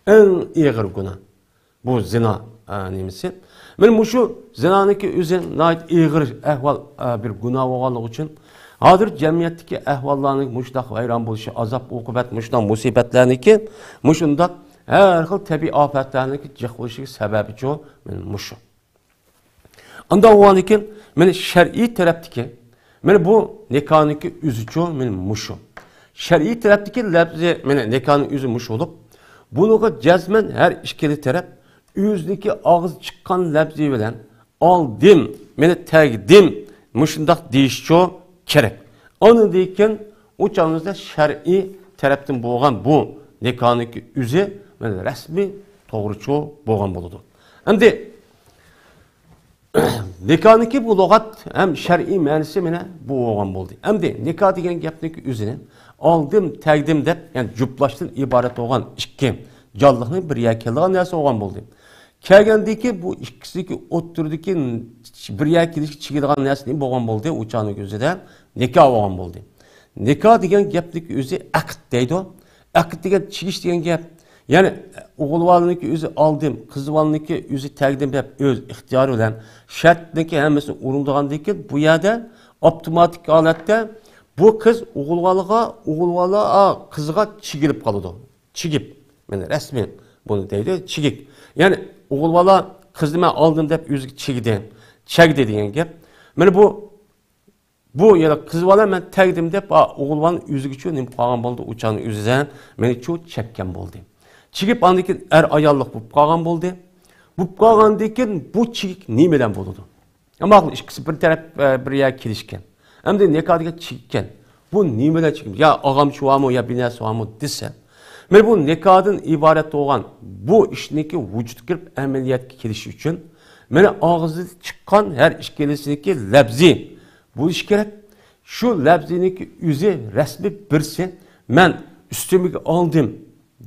ئەڭ ئېغىر گۇناھ. بۇ زىنا، ئە، نېمىسى؟ مانا مۇشۇ زىنانىڭكى ئۆزى ناھايىتى ئېغىر ئەھۋال، ئە، بىر گۇناھ بولغانلىقى ئۈچۈن، ھازىر جەمئىيەتتىكى ئەھۋاللارنىڭ مۇشۇنداق ۋەيران بولۇشى، ئازاب-ئوقۇبەت، مۇشۇنداق مۇسىبەتلەرنىڭكى، مۇشۇنداق ھەر خىل تەبىئىي ئاپەتلەرنىڭكى جىق بولۇشىغا سەۋەبىچۇ، مانا مۇشۇ. ئانداق بولغاندىكىن، مانا شەرئىي تەرەپتىكى، مانا بۇ نىكاھنىڭكى ئۆزىچۇ، مانا مۇشۇ. شەرئىي تەرەپتىكى لەپزى، مانا نىكاھنىڭ ئۆزى مۇشۇ بولۇپ، بۇنىڭغا جەزمەن ھەر ئىككىلا تەرەپ ئۆزىنىڭكى ئاغزى چىققان لەپزى بىلەن ئالدىم، مانا تەگدىم، مۇشۇنداق دېيىشچۇ كېرەك. ئاندىن كېيىن ئۇ چاغىمىزدا شەرئىي تەرەپتىن بولغان بۇ نىكاھنىڭكى ئۆزى، مانا رەسمىي توغرىچۇ بولغان بولىدۇ. ئەمدى نىكاھنىڭكى بۇ لۇغەت ھەم شەرئىي مەنىسى مانا بۇ بولغان بولدى. ئەمدى نىكاھ دېگەن گەپنىڭكى ئۆزىنى ئالدىم، تەگدىم دەپ، يەنى جۈپلاشتىن ئىبارەت بولغان ئىككى جانلىقنىڭ بىر يەرگە كېلىدىغان نەرسە بولغان بولدى. كەلگەندىكى بۇ ئىككىسىدىكى ئوتتۇرىدىكى بىر يەرگە كېلىشكە چىگىدىغان نەرسە نېمە بولغان بولدى؟ ئۇ چاغنىڭ ئۆزىدە نىكاھ بولغان بولدى. نىكاھ دېگەن گەپنىڭكى ئۆزى ئەقىد دەيدۇ. ئەقىد دېگەن چىگىش دېگەن گەپ. يەنى ئوغۇل بالىنىڭكى ئۆزى ئالدىم، قىز بالىنىڭكى ئۆزى تەگدىم دەپ ئۆز ئىختىيارى بىلەن شەرتنىڭكى ھەممىسىنى ئورۇندىغاندىن كېيىن بۇ يەردە ئاپتوماتىك ھالەتتە بۇ قىز ئوغۇل بالىغا، ئوغۇل بالا، ئا، قىزغا چىگىلىپ قالىدۇ. چىگىپ، مانا رەسمىي بۇنى دەيدۇ، چىگىك. يەنى ئوغۇل بالا قىزنى مەن ئالدىم دەپ ئۆزىگە چىگدى، چەگدى دېگەن گەپ. مانا بۇ، بۇ يەنە قىز بالا مەن تەگدىم دەپ، ئا، ئوغۇل بالىنى ئۆزىگىچۇ نېمە قىلغان بولدى، ئۇ چاغنىڭ ئۆزىدە مېنىچۇ چەككەن بولدى. چىگىپ ئاندىن كېيىن ئەر ئاياللىق بولۇپ قالغان بولدى. بولۇپ قالغاندىن كېيىن بۇ چىگىك نېمە بىلەن بولىدۇ؟ ئەمما ئىككىسى بىر تەرەپ، ئە، بىر يەرگە كېلىشكەن. ئەمدى نىكاھ دېگەن چىگىككەن. بۇ نېمە بىلەن چىگىككەن؟ يا ئاغامچى بارمۇ، يا بىر نەرسە بارمۇ دېسە. مانا بۇ نىكاھدىن ئىبارەت بولغان بۇ ئىشنىڭكى ۋۇجۇدقا كىرىپ ئەمەلىيەتكە كېلىشى ئۈچۈن، مانا ئاغزىدىن چىققان ھەر ئىككىلىسىنىڭكى لەپزى بولۇشى كېرەك. شۇ لەپزىنىڭكى ئۆزى رەسمىي بىرسى، مەن ئۈستۈمگە ئالدىم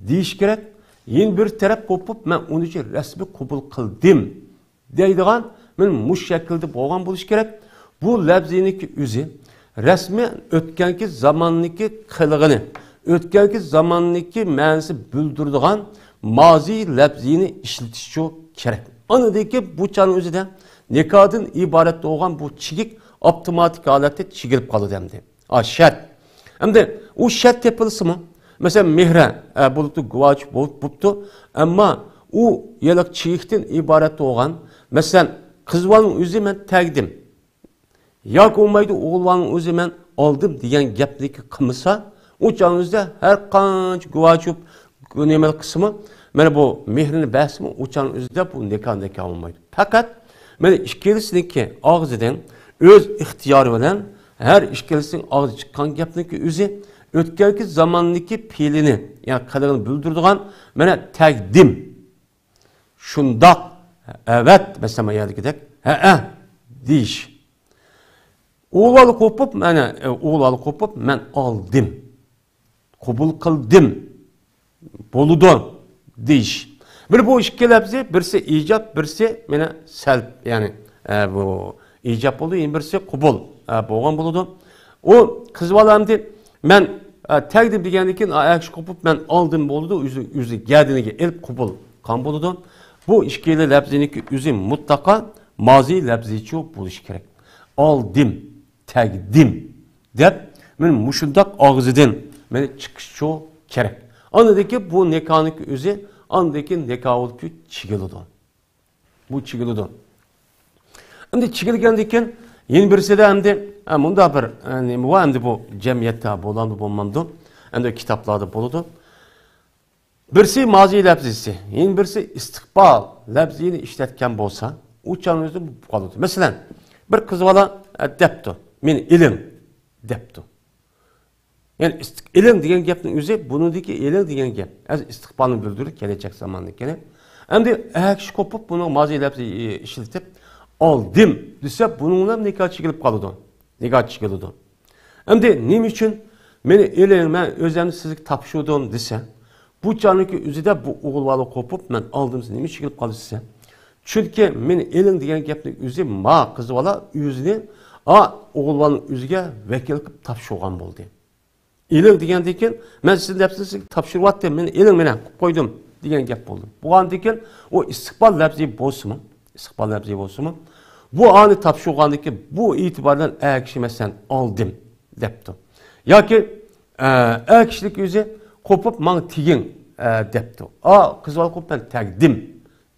دېيىش كېرەك. يەنە بىر تەرەپ قوپۇپ، مەن ئۇنى رەسمىي قوبۇل قىلدىم دەيدىغان مانا مۇشۇ شەكىلدە بولغان بولۇشى كېرەك. بۇ لەپزىنىڭكى ئۆزى رەسمىي ئۆتكەنكى زاماننىڭكى قىلىغىنى، ئۆتكەنكى زاماننىڭكى مەنىسى بىلدۈرىدىغان مازىي لەپزىنى ئىشلىتىشچۇ كېرەك. ئاندىن كېيىن بۇ چاغنىڭ ئۆزىدە نىكاھدىن ئىبارەت بولغان بۇ چىگىك ئاپتوماتىك ھالەتتە چىگىلىپ قالىدۇ ئەمدى. ئا، شەرت. ئەمدى ئۇ شەرت تېپىلسىمۇ، مەسىلەن، مېھرە، ئە، بولۇپتۇ، گۇۋاچى بولۇپ، بوپتۇ. ئەمما ئۇ يەنە چىگىكتىن ئىبارەت بولغان، مەسىلەن، قىز بالىنىڭ ئۆزى مەن تەگدىم ياكى بولمايدۇ، ئوغۇل بالىنىڭ ئۆزى مەن ئالدىم دېگەن گەپنى قىلمىسا، ئۇ چاغنىڭ ئۆزىدە ھەر قانچە گۇۋاچى بولۇپ، نېمە قىلسىمۇ، مانا بۇ مېھرىنى بەرسىمۇ، ئۇ چاغنىڭ ئۆزىدە بۇ نىكاھ نىكاھ بولمايدۇ. پەقەت مانا ئىككىلىسىنىڭكى ئاغزىدىن ئۆز ئىختىيارى بىلەن ھەر ئىككىلىسىنىڭ ئاغزى چىققان گەپنىڭكى ئۆزى ئۆتكەنكى زاماننىڭكى پېئلىنى، يەنى قىلىقىنى بىلدۈرىدىغان، مانا تەگدىم، شۇنداق، ئەۋەت، مەسىلەن، ما يەردىكىدەك، ھەئە دېيىش. ئۇلار قوپۇپ، مانا، ئۇلار قوپۇپ، مەن ئالدىم. قوبۇل قىلدىم، بولىدۇ دېيىش. بىر بۇ ئىككى لەپزى، بىرسى ئىجاب، بىرسى مانا سەلب، يەنى، ئە، بۇ ئىجاب بولدى، يەنە بىرسى قوبۇل، ئە، بولغان بولىدۇ. ئۇ قىز بالا ئەمدى مەن، ئە، تەگدىم دېگەندىن كېيىن، ئە، ئەكشى قوپۇپ مەن ئالدىم بولىدۇ، ئۆزى، ئۆزى گەدىنىگە ئېلىپ قوبۇل قىلغان بولىدۇ. بۇ ئىككىلا لەپزىنىڭكى ئۆزى مۇتلەقا مازى لەپزىچۇ بولۇشى كېرەك. ئالدىم، تەگدىم دەپ، مانا مۇشۇنداق ئاغزىدىن مانا چىقىشچۇ كېرەك. ئاندىن كېيىن بۇ نىكاھنىڭكى ئۆزى، ئاندىن كېيىن نىكاھ بولۇپ چىگىلىدۇ. بۇ چىگىلىدۇ. ئەمدى چىگىلگەندىن كېيىن يەنە بىرسىدە ئەمدى، ھە، مۇنداق بىر، ئە، نېمە بار ئەمدى بۇ جەمئىيەتتە بولامدۇ، بولمامدۇ؟ ئەمدى كىتابلاردا بولىدۇ. بىرسى مازى لەپزىسى، يەنە بىرسى ئىستىقبال لەپزىنى ئىشلەتكەن بولسا، ئۇ چاغنىڭ ئۆزىدە بولۇپ قالىدۇ. مەسىلەن، بىر قىز بالا، ئە، دەپتۇ، مېنى ئېلىڭ دەپتۇ. يەنى ئىستىق-، ئېلىڭ دېگەن گەپنىڭ ئۆزى، بۇنىڭدىكى ئېلىڭ دېگەن گەپ ئەز ئىستىقبالنى بىلدۈرىدۇ، كېلەچەك زاماننىكىنى. ئەمدى ئەكىشى قوپۇپ، بۇنىڭ مازىي لەپزى ئىشلىتىپ، ئالدىم دېسە، بۇنىڭ بىلەن نىكاھ چېكىلىپ قالىدۇ. نىكاھ چېكىلىدۇ. ئەمدى نېمە ئۈچۈن مېنى ئېلىڭ، مەن ئۆزۈمنى سىزگە تاپشۇردۇم دېسە، بۇ چاغنىڭكى ئۆزىدە بۇ ئوغۇل بالا قوپۇپ، مەن ئالدىم، نېمە ئۈچۈن كېلىپ قالدى دېسە، چۈنكى مېنى ئېلىڭ دېگەن گەپنىڭ ئۆزى ما قىز بالا ئۆزىنى ئا ئوغۇل بالىنىڭ ئۆزىگە ۋەكىل قىلىپ تاپشۇرغان بولدى. ئېلىڭ دېگەندىن كېيىن، مەن سىزنى دەپ سىزگە تاپشۇرۇۋاتتىم، مېنى ئېلىڭ، مېنى قىلىپ قويدۇم دېگەن گەپ بولدى. بولغاندىن كېيىن ئۇ ئىستىقبال لەپزى بولسىمۇ، ئىستىقبال لەپزى بولسىمۇ، بۇ ئانى تاپشۇرغاندىن كېيىن بۇ ئېتىبار بىلەن ئەكىشى مەسىلەن ئالدىم دەپتۇ. ياكى ئە، ئەكىشىلىك ئۆزى قوپۇپ ماڭا تېگىڭ، ئە، دەپتۇ. ئا قىز بالا قوپۇپ مەن تەگدىم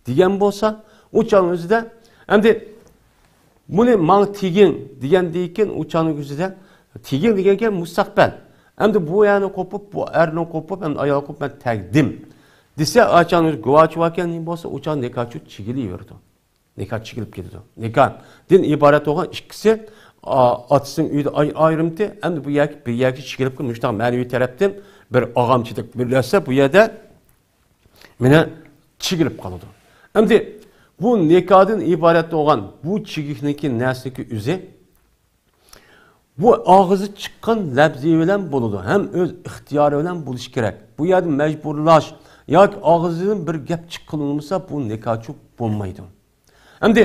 دېگەن بولسا، ئۇ چاغنىڭ ئۆزىدە ئەمدى بۇنى ماڭا تېگىڭ دېگەندىن كېيىن، ئۇ چاغنىڭ ئۆزىدە تېگىڭ دېگەن گەپ مۇستەقبەل. ئەمدى بۇ ئەرنى قوپۇپ، بۇ ئەرنى قوپۇپ، ئەمدى ئايال قوپۇپ مەن تەگدىم دېسە، ئا چاغنىڭ ئۆزى گۇۋاچى باركەن، نېمە بولسا، ئۇ چاغ نىكاھ چېكىلىۋېرىدۇ. نىكاھ چېكىلىپ كېتىدۇ. نىكاھدىن ئىبارەت بولغان ئىككىسى، ئا-، ئاتىسىنىڭ ئۆيىدە ئاي-، ئايرىمتى، ئەمدى بۇ يەرگە، بىر يەرگە چېكىلىپ، مۇشۇنداق مەنىۋى تەرەپتىن بىر ئاغامچىلىق، بىر نەرسە بۇ يەردە مانا چېكىلىپ قالىدۇ. ئەمدى بۇ نىكاھدىن ئىبارەت بولغان بۇ چېكىكنىڭكى نەرسىنىڭكى ئۆزى بۇ ئاغزى چىققان لەپزى بىلەن بولىدۇ، ھەم ئۆز ئىختىيارى بىلەن بولۇشى كېرەك. بۇ يەردە مەجبۇرلاش ياكى ئاغزىدىن بىر گەپ چىققىلى بولمىسا، بۇ نىكاھچى بولمايدۇ. ئەمدى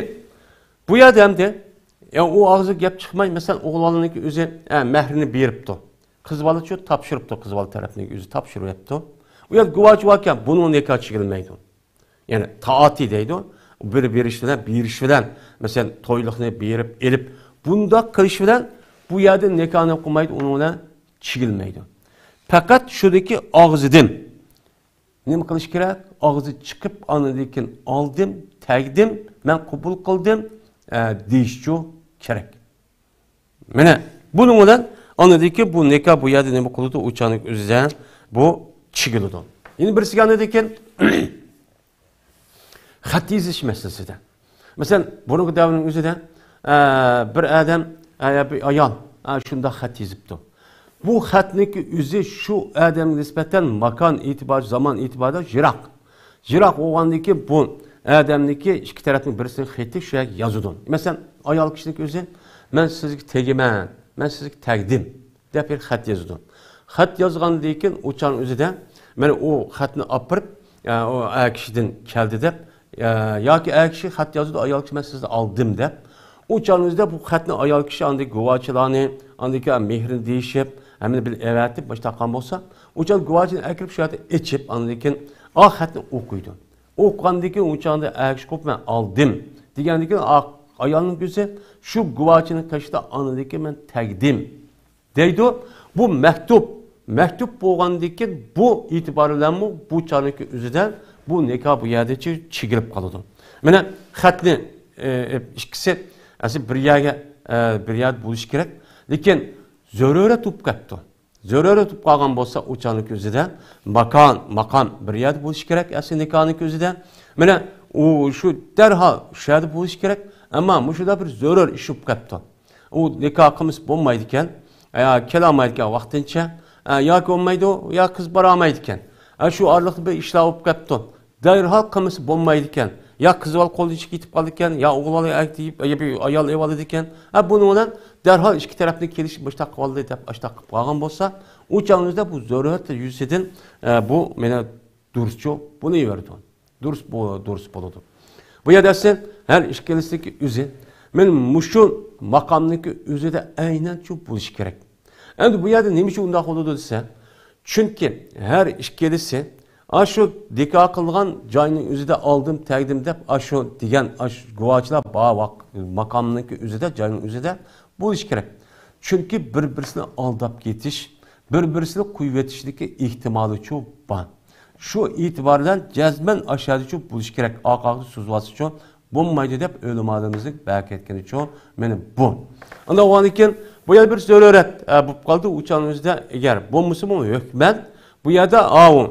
بۇ يەردە ئەمدى، يا ئۇ ئاغزىدىن گەپ چىقماي، مەسىلەن، ئوغۇل بالىنىڭكى ئۆزى، ئە، مەھرىنى بېرىپتۇ. قىز بالىچۇ تاپشۇرۇپتۇ، قىز بالا تەرەپنىڭ ئۆزى تاپشۇرۇۋەپتۇ. ئۇ يەردە گۇۋاچى باركەن، بۇنىڭ نىكاھى چېكىلمەيدۇ. يەنى تائاتى دەيدۇ. بىر بېرىش بىلەن، بېرىش بىلەن، مەسىلەن، تويلۇقنى بېرىپ ئېلىپ، بۇنداق قىلىش بىلەن بۇ يەردە نىكاھنى قىلمايدۇ، ئۇنىڭ بىلەن چېكىلمەيدۇ. پەقەت شۇدىكى ئاغزىدىن نېمە قىلىش كېرەك؟ ئاغزى چىقىپ، ئاندىن كېيىن ئالدىم، تەگدىم، مەن قوبۇل قىلدىم، ئە، دېيىشچۇ كېرەك. مانا بۇنىڭ بىلەن ئاندىن كېيىن بۇ نىكاھ بۇ يەردە نېمە قىلىدۇ؟ ئۇ چاغنىڭ ئۆزىدە بۇ چېكىلىدۇ. يەنە بىرسىگە ئاندىن كېيىن خەت يېزىش مەسىلىسىدە. مەسىلەن، بۇرۇنقى دەۋرنىڭ ئۆزىدە، ئە، بىر ئادەم، ئە، يا بىر ئايال، ئە، شۇنداق خەت يېزىپتۇ. بۇ خەتنىڭكى ئۆزى شۇ ئادەمگە نىسبەتەن ماكان ئېتىبارى، زامان ئېتىبارىدا يىراق. يىراق بولغاندىن كېيىن بۇ ئادەمنىڭكى ئىككى تەرەپنىڭ بىرسىنىڭ خېتى شۇ يەرگە يازىدۇ. مەسىلەن، ئايال كىشىنىڭكى ئۆزى، مەن سىزگە تېگىمەن، مەن سىزگە تەگدىم دەپ بىر خەت يازىدۇ. خەت يازغاندىن كېيىن ئۇ چاغنىڭ ئۆزىدە مانا ئۇ خەتنى ئاپىرىپ، ئە، ئۇ ئەر كىشىدىن كەلدى دەپ، ئە، ياكى ئەر كىشى خەت يازىدۇ، ئايال كىشى مەن سىزدىن ئالدىم دەپ. ئۇ چاغنىڭ ئۆزىدە بۇ خەتنى ئايال كىشى ئاندىن گۇۋاچىلارنى، ئاندىن كېيىن مېھرىنى دېيىشىپ، ھەممىنى بىللە ئەۋەتىپ باشلاپ قالغان بولسا، ئۇ چاغ گۇۋاچىنى ئەكىرىپ شۇ يەردە ئېچىپ، ئاندىن كېيىن ئا خەتنى ئوقۇيدۇ. ئوقۇغاندىن كېيىن ئۇ چاغدا ئەر كىشى قوپۇپ مەن ئالدىم دېگەندىن كېيىن ئا-، ئايالنىڭ كۆزى شۇ گۇۋاچىنىڭ قېشىدا ئاندىن كېيىن مەن تەگدىم دەيدۇ. بۇ مەكتۇپ، مەكتۇپ بولغاندىن كېيىن بۇ ئېتىبار بىلەنمۇ بۇ چاغنىڭكى ئۆزىدە بۇ نىكاھ بۇ يەردە چېكىلىپ قالىدۇ. مانا خەتنى، ئە، ئىككىسى ئەسلى بىر يەرگە، ئە، بىر يەردە بولۇشى كېرەك. لېكىن زۆرۈرەت بولۇپ قاپتۇ. زۆرۈرەت بولۇپ قالغان بولسا، ئۇ چاغنىڭكى ئۆزىدە ماكان، ماقام بىر يەردە بولۇشى كېرەك، ئەسلى نىكاھنىڭكى ئۆزىدە. مانا ئۇ شۇ دەرھال شۇ يەردە بولۇشى كېرەك. ئەمما مۇشۇدا بىر زۆرۈر ئىش بولۇپ قاپتۇ. ئۇ نىكاھ قىلمىسا بولمايدىكەن، يا كېلەلمەيدىكەن ۋاقتىنچە، ياكى بولمايدۇ، يا قىز بارالمايدىكەن. شۇ ئارىلىقتا بىر ئىشلار بولۇپ قاپتۇ. دەرھال قىلمىسا بولمايدىكەن. يا قىز بالا قولدىن چىقىپ كېتىپ قالىدىكەن، يا ئوغۇل بالا ئەگىپ، يا بىر ئايال ئېلىۋالىدىكەن. ھە، بۇنىڭ بىلەن دەرھال ئىككى تەرەپنىڭ كېلىشىپ مۇشۇنداق قىلىۋالدى دەپ، ئاشۇنداق قىلىپ قالغان بولسا، ئۇ چاغنىڭ ئۆزىدە بۇ زۆرۈرەت يۈزىسىدىن، ئە، بۇ مانا دۇرۇسچۇ بولۇۋېرىدۇ. دۇرۇس بو-، دۇرۇس بولىدۇ. بۇ يەردە ئەسلى ھەر ئىككىلىسىنىڭكى ئۆزى، مانا مۇشۇ ماقامنىڭكى ئۆزىدە ئەينەن شۇ بولۇشى كېرەك. ئەمدى بۇ يەردە نېمە ئۈچۈن ئۇنداق بولىدۇ دېسە، چۈنكى ھەر ئىككىلىسى ئاشۇ نىكاھ قىلغان جاينىڭ ئۆزىدە ئالدىم، تەگدىم دەپ ئاشۇ دېگەن ئاشۇ گۇۋاچىلار بار ۋاق-، ماقامنىڭكى ئۆزىدە، جاينىڭ ئۆزىدە بولۇشى كېرەك. چۈنكى بىر-بىرسىنى ئالداپ كېتىش، بىر-بىرسىنى قويۇۋېتىشلىكى ئېھتىمالىچۇ بار. شۇ ئېتىبار بىلەن جەزمەن ئاشۇ يەردىچۇ بولۇشى كېرەك، ئارقا-ئارقىدىن سوزۇۋالسىچۇ بولمايدۇ دەپ ئۆلىمالىرىمىزنىڭ بەرىكەت ئېيتكىنىچۇ مانا بۇ. ئاندىن كېيىن بۇ يەردە بىر زۆرۈرەت، ئە، بولۇپ قالدى، ئۇ چاغنىڭ ئۆزىدە ئەگەر بولمىسىمۇ ھۆكمەن بۇ يەردە ئاۋۇ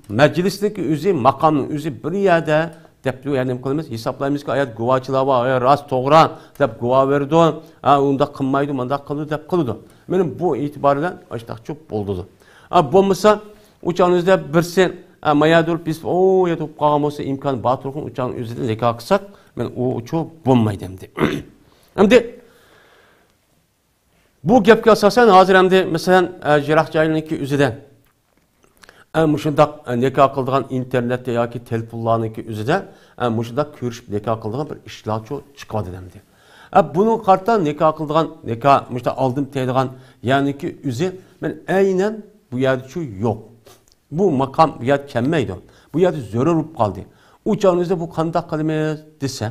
مەجلىسنىڭكى ئۆزى، ماقامنىڭ ئۆزى بىر يەردە دەپ، يەنى نېمە قىلىمىز؟ ھېسابلايمىزكى، ئايەت گۇۋاچىلار بار، ئايەت راست، توغرا دەپ گۇۋا بېرىدۇ. ھە، ئۇنداق قىلمايدۇ، مۇنداق قىلىدۇ دەپ قىلىدۇ. مانا بۇ ئېتىبار بىلەن ئاشتاقچۇ بولىدۇ. ئا، بولمىسا، ئۇ چاغنىڭ ئۆزىدە بىرسى، ئا، مايادۇر بىز ئۇ يەردە بولۇپ قالغان بولسا، ئىمكان بار تۇرغۇن، ئۇ چاغنىڭ ئۆزىدە نىكاھ قىلساق، مانا ئۇچۇ بولمايدۇ ئەمدى. ئەمدى بۇ گەپكە ئاساسەن، ھازىر ئەمدى، مەسىلەن، ئە، يىراق جايلارنىڭكى ئۆزىدە، ئە، مۇشۇنداق، ئە، نىكاھ قىلىدىغان ئىنتېرنېتتە ياكى تېلېفونلارنىڭكى ئۆزىدە، ئە، مۇشۇنداق كۆرۈشۈپ نىكاھ قىلىدىغان بىر ئىشلارچۇ چىقىۋاتىدۇ ئەمدى. ئە، بۇنىڭغا قارىتا نىكاھ قىلىدىغان، نىكاھ، مۇشۇنداق ئالدىم تەگىدىغان يەرنىڭكى ئۆزى، مەن ئەينەن بۇ يەردىچۇ يوق. بۇ ماقام بۇ يەردە كەلمەيدۇ. بۇ يەردە زۆرۈر بولۇپ قالدى. ئۇ چاغنىڭ ئۆزىدە بۇ قانداق قىلىمىز دېسە،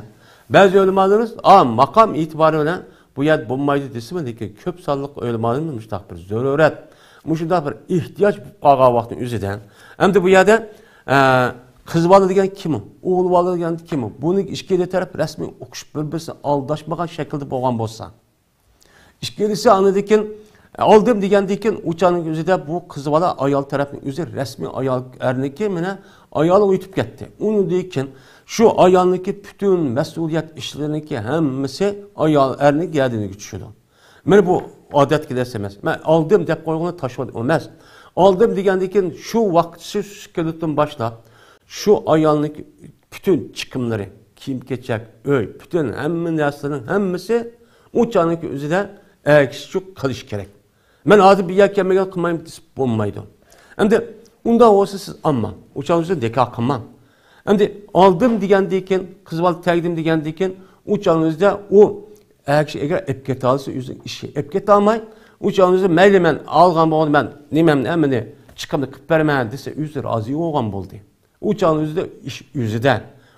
بەزى ئۆلىمالىرىمىز، ئا، ماقام ئېتىبارى بىلەن بۇ يەردە بولمايدۇ دېسىمۇ، لېكىن كۆپ سانلىق ئۆلىمالىرىمىز مۇشۇنداق بىر زۆرۈرەت، مۇشۇنداق بىر ئېھتىياج بولۇپ قالغان ۋاقىتنىڭ ئۆزىدە، ئەمدى بۇ يەردە، ئە، قىز بالا دېگەن كىم ئۇ؟ ئوغۇل بالا دېگەن كىم ئۇ؟ بۇنىڭ ئىككىلى تەرەپ رەسمىي ئوقۇشۇپ، بىر-بىرسىنى ئالداشمىغان شەكىلدە بولغان بولسا، ئىككىلىسى ئاندىن كېيىن، ئالدىم دېگەندىن كېيىن، ئۇ چاغنىڭ ئۆزىدە بۇ قىز بالا ئايال تەرەپنىڭ ئۆزى رەسمىي ئايال، ئەرنىڭكى مانا ئايالى ئۆتۈپ كەتتى. ئۇنىڭدىن كېيىن شۇ ئايالنىڭكى پۈتۈن مەسئۇلىيەت ئىشلىرىنىڭكى ھەممىسى ئايال ئەرنىڭ گەدىنىگە چۈشىدۇ. مانا بۇ ئادەتتىكى نەرسە ئەمەس. مەن ئالدىم دەپ قويغىنى تاشلىۋەت ئەمەس. ئالدىم دېگەندىن كېيىن شۇ ۋاقىت شۇ سېكۇنتتىن باشلاپ شۇ ئايالنىڭ پۈتۈن چىقىملىرى، كىيىم-كېچەك، ئۆي، پۈتۈن ھەممە نەرسىلەرنىڭ ھەممىسى ئۇ چاغنىڭكى ئۆزىدە ئەر كىشى شۇ قىلىشى كېرەك. مەن ھازىر بۇ يەرگە كەلمىگەن قىلمايمەن دېسە بولمايدۇ. ئەمدى ئۇنداق بولسا سىز ئالماڭ. ئۇ چاغنىڭ ئۆزىدە نىكاھ قىلماڭ. ئەمدى ئالدىم دېگەندىن كېيىن، قىز بالا تەگدىم دېگەندىن كېيىن، ئۇ چاغنىڭ ئۆزىدە ئۇ ئەر كىشى ئەگەر ئېلىپ كېتەلىسە ئۆزىنىڭ ئىشى. ئېلىپ كېتەلمەي، ئۇ چاغنىڭ ئۆزىدە مەيلى مەن ئالغان بولغان مەن نېمەمنى ھەممىنى چىقىمنى قىلىپ بېرىمەن دېسە ئۆزى رازى بولغان بولدى. ئۇ چاغنىڭ ئۆزىدە ئىش ئۆزىدە.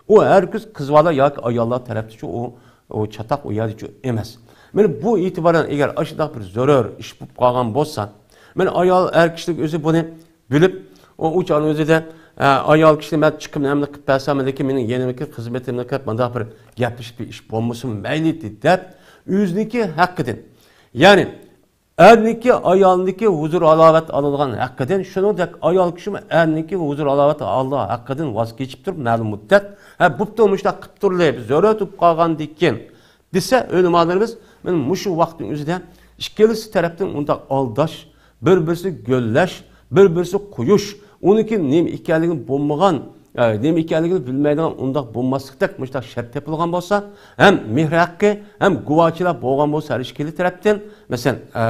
ئۇ ھەرگىز قىز بالا ياكى ئاياللار تەرەپتىچۇ ئۇ، ئۇ چاتاق ئۇ يەردىچۇ ئەمەس. مانا بۇ ئېتىبارەن ئەگەر ئاشۇنداق بىر زۆرۈر ئىش بولۇپ قالغان بولسا، مانا ئايال ئەر كىشىلىك ئۆزى بۇنى بىلىپ، ئۇ، ئۇ چاغنىڭ ئۆزىدە، ئە، ئايال كىشىنى مەن چىقىمنى ئەمدى قىلىپ بەرسەم، لېكىن مېنىڭ يېنىمدىكى خىزمىتىمنى قىلىپ مۇنداق بىر گەپلىشىپ بىر ئىش بولمىسىمۇ مەيلى دەپ، ئۆزىنىڭكى ھەققىدىن، يەنى ئەرنىڭكى، ئايالنىڭكى ھۇزۇر ھالاۋەت ئالىدىغان ھەققىدىن، شۇنىڭدەك ئايال كىشىمۇ ئەرنىڭكى ھۇزۇر ھالاۋەت ئالىدىغان ھەققىدىن ۋاز كېچىپ تۇرۇپ، مەلۇم مۇددەت، ھە، بوپتۇ، مۇشۇنداق قىلىپ تۇرلى، بىز زۆرۈر بولۇپ قالغاندىن كېيىن دېسە، ئۆلىمالىرىمىز مانا مۇشۇ ۋاقىتنىڭ ئۆزىدە ئىككىلىسى تەرەپتىن ئۇنداق ئالداش، بىر-بىرسىنى گۆللەش، بىر-بىرسىنى قويۇش، ئۇنىڭكى نېمە ئىكەنلىكىنى بولمىغان، ئە، نېمە ئىكەنلىكىنى بىلمەيدىغان ئۇنداق بولماسلىقتەك مۇشۇنداق شەرت تېپىلغان بولسا، ھەم مېھىر ھەققى، ھەم گۇۋاچىلار بولغان بولسا ھەر ئىككىلى تەرەپتىن، مەسىلەن، ئە،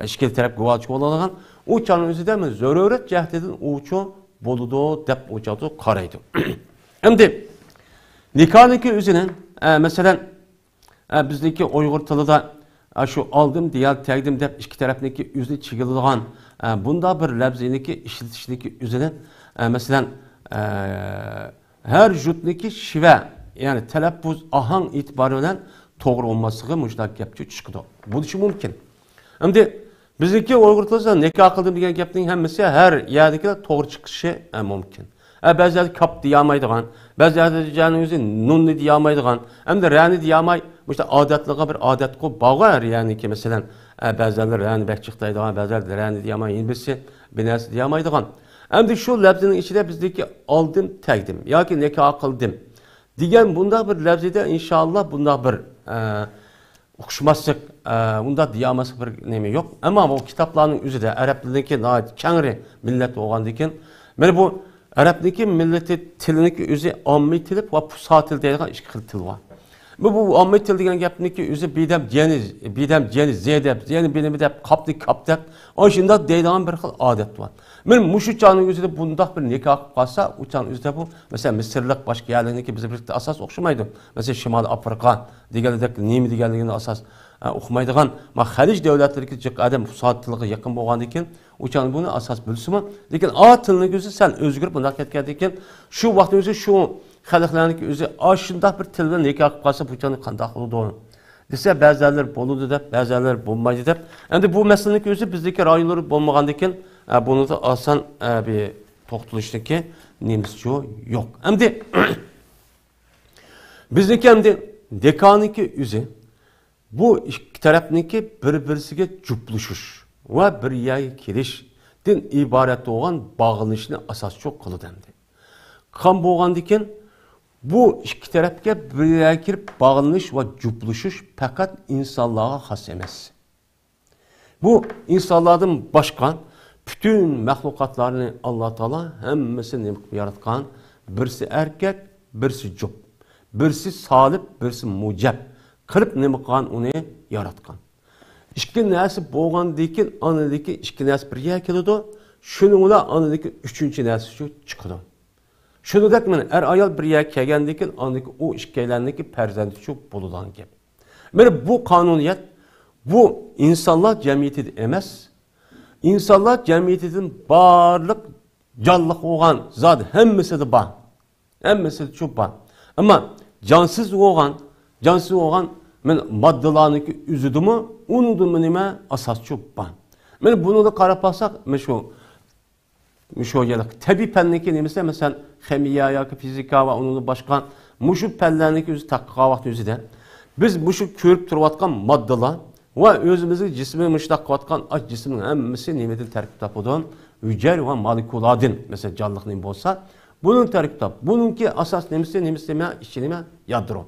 ئىككىلى تەرەپ گۇۋاچى بولىدىغان، ئۇ چاغنىڭ ئۆزىدە مانا زۆرۈرەت جەھەتتىن ئۇچۇ بولىدۇ دەپ ئۇ چاغدا قارايدۇ. ئەمدى نىكاھنىڭكى ئۆزىنى، ئە، مەسىلەن، ئە، بىزنىڭكى ئۇيغۇر تىلىدا، ئە، شۇ ئالدىم دېيەر تەگدىم دەپ ئىككى تەرەپنىڭكى ئۆزىنى چىگىلىدىغان، ئە، بۇنداق بىر لەپزىنىڭكى ئىشلىتىشنىڭكى ئۆزىنى، ئە، مەسىلەن، ئە، ھەر جۇتنىڭكى شىۋە، يەنى تەلەپپۇز، ئاھاڭ ئېتىبارى بىلەن توغرا بولماسلىقى مۇشۇنداق گەپچۇ چىقىدۇ. بولۇشى مۇمكىن. ئەمدى بىزنىڭكى ئۇيغۇر تىلىدا نىكاھ قىلدىم دېگەن گەپنىڭ ھەممىسى ھەر يەردىكىلا توغرا چىقىشى، ئە، مۇمكىن. ئە، بەزىلەردە كاپ دېيەلمەيدىغان، بەزىلەردە جانىڭىزنى نۇننى دېيەلمەيدىغان، ئەمدى رەنى دېيەلمەي، مۇشۇ ئادەتلىرىغا بىر ئادەتقۇ بارغۇ ھەر يەرنىڭكى، مەسىلەن، ئە، بەزىلەر رەنى بەك جىق دەيدىغان، بەزىلەر رەنى دېيەلمەي، يەنە بىرسى بىر نەرسە دېيەلمەيدىغان. ئەمدى شۇ لەپزىنىڭ ئىچىدە بىزدىكى ئالدىم تەگدىم ياكى نىكاھ قىلدىم دېگەن بۇنداق بىر لەپزىدە ئىنشائاللا بۇنداق بىر، ئە، ئوخشىماسلىق، ئە، ئۇنداق دېيەلمەسلىك بىر نېمە يوق. ئەمما بۇ كىتابلارنىڭ ئۆزىدە ئەرەب تىلىنىڭكى ناھايىتى كەڭرى مىللەت بولغاندىكىن، مانا بۇ ئەرەبنىڭكى مىللىتى تىلىنىڭكى ئۆزى ئاممىي تىلى ۋە پۇسھا تىلى دەيدىغان ئىككى خىل تىل بار. بۇ، بۇ ئاممىي تىل دېگەن گەپنىڭكى ئۆزى بىدەم جېنى، بىدەم جېنى زې دەپ، زېنى بىنىمى دەپ، قاپنى كاپ دەپ، ئاشۇنداق دەيدىغان بىر خىل ئادەت بار. مانا مۇشۇ چاغنىڭ ئۆزىدە بۇنداق بىر نىكاھ قىلىپ قالسا، ئۇ چاغنىڭ ئۆزىدە بۇ، مەسىلەن، مىسىرلىق باشقا يەرلەرنىڭكى بىز بىر ئاساس ئوخشىمايدۇ. مەسىلەن، شىمالىي ئافرىقا دېگەندەك نېمە دېگەنلىكىنى ئاساس، ئە، ئۇقمايدىغان، ما خەلىج دۆلەتلىرىدىكى جىق ئادەم پۇسھا تىلىغا يېقىن بولغاندىكىن، ئۇ چاغدا بۇنى ئاساس بىلسىمۇ، لېكىن ئا تىلنىڭ ئۆزى سەل ئۆزگىرىپ بۇنداق كەتكەندىكىن، شۇ ۋاقىتنىڭ ئۆزى شۇ خەلقلەرنىڭكى ئۆزى ئاشۇنداق بىر تىل بىلەن نىكاھ قىلىپ قالسا، بۇ چاغدا قانداق بولىدۇ دېسە، بەزىلەر بولىدۇ دەپ، بەزىلەر بولمايدۇ دەپ. ئەمدى بۇ مەسىلىنىڭكى ئۆزى بىزدىكى رايونلار بولمىغاندىكىن، ئە، بۇنىڭدا ئاسان، ئە، بىر توختىلىشنىڭكى نېمىسى يوق. ئەمدى بىزنىڭكى ئەمدى نىكاھنىڭكى ئۆزى بۇ ئىككى تەرەپنىڭكى بىر-بىرسىگە جۈپلىشىش ۋە بىر يەرگە كېلىشتىن ئىبارەت بولغان باغلىنىشنى ئاساسچۇ قىلىدۇ ئەمدى. قان بولغاندىكىن، بۇ ئىككى تەرەپكە بىر يەرگە كېلىپ باغلىنىش ۋە جۈپلىشىش پەقەت ئىنسانلارغا خاس ئەمەس. بۇ ئىنسانلاردىن باشقا پۈتۈن مەخلۇقاتلارنى ئاللا تائالا ھەممىسىنى نېمە قىلىپ ياراتقان؟ بىرسى ئەركەك، بىرسى جۈپ، بىرسى سالىب، بىرسى مۇجەپ قىلىپ نېمە قىلغان؟ ئۇنى ياراتقان. ئىككى نەرسە بولغاندىن كېيىن ئانىدىكى ئىككى نەرسە بىر يەرگە كېلىدۇ. شۇنىڭ بىلەن ئانىدىكى ئۈچىنچى نەرسە شۇ چىقىدۇ. شۇنىڭدەك مانا ئەر-ئايال بىر يەرگە كەلگەندىن كېيىن ئاندىكى ئۇ ئىككىيلەننىڭكى پەرزەنتى شۇ بولىدىغان گەپ. مانا بۇ قانۇنىيەت، بۇ ئىنسانلار جەمئىيىتىدە ئەمەس. ئىنسانلار جەمئىيىتىدىن بارلىق جانلىق بولغان زات ھەممىسىدە بار. ھەممىسىدە شۇ بار. ئەمما جانسىز بولغان، جانسىز بولغان مانا ماددىلارنىڭكى ئۆزىدىمۇ، ئۇنىڭدىمۇ نېمە ئاساس شۇ بار. مانا بۇنىڭدا قاراپ باقساق، مانا شۇ، شۇ يەنە تەبىئىي پەننىڭكى نېمىسى، مەسىلەن، خىمىيە ياكى فىزىكا ۋە ئۇنىڭدىن باشقا مۇشۇ پەنلەرنىڭكى ئۆزى تەتقىق قىلغان ۋاقىت ئۆزىدە بىز مۇشۇ كۆرۈپ تۇرۇۋاتقان ماددىلار ۋە ئۆزىمىزنىڭ جىسمى مۇشۇنداق قىلىۋاتقان ئاش جىسىمنىڭ ھەممىسى نېمىدىن تەركىب تاپىدۇ؟ ھۈجەيرە ۋە مولېكۇلادىن، مەسىلەن، جانلىق نېمە بولسا، بۇنىڭ تەركىب تاپ. بۇنىڭكى ئاساس نېمىسى، نېمىسى نېمە؟ ئىچى نېمە؟ يادرو.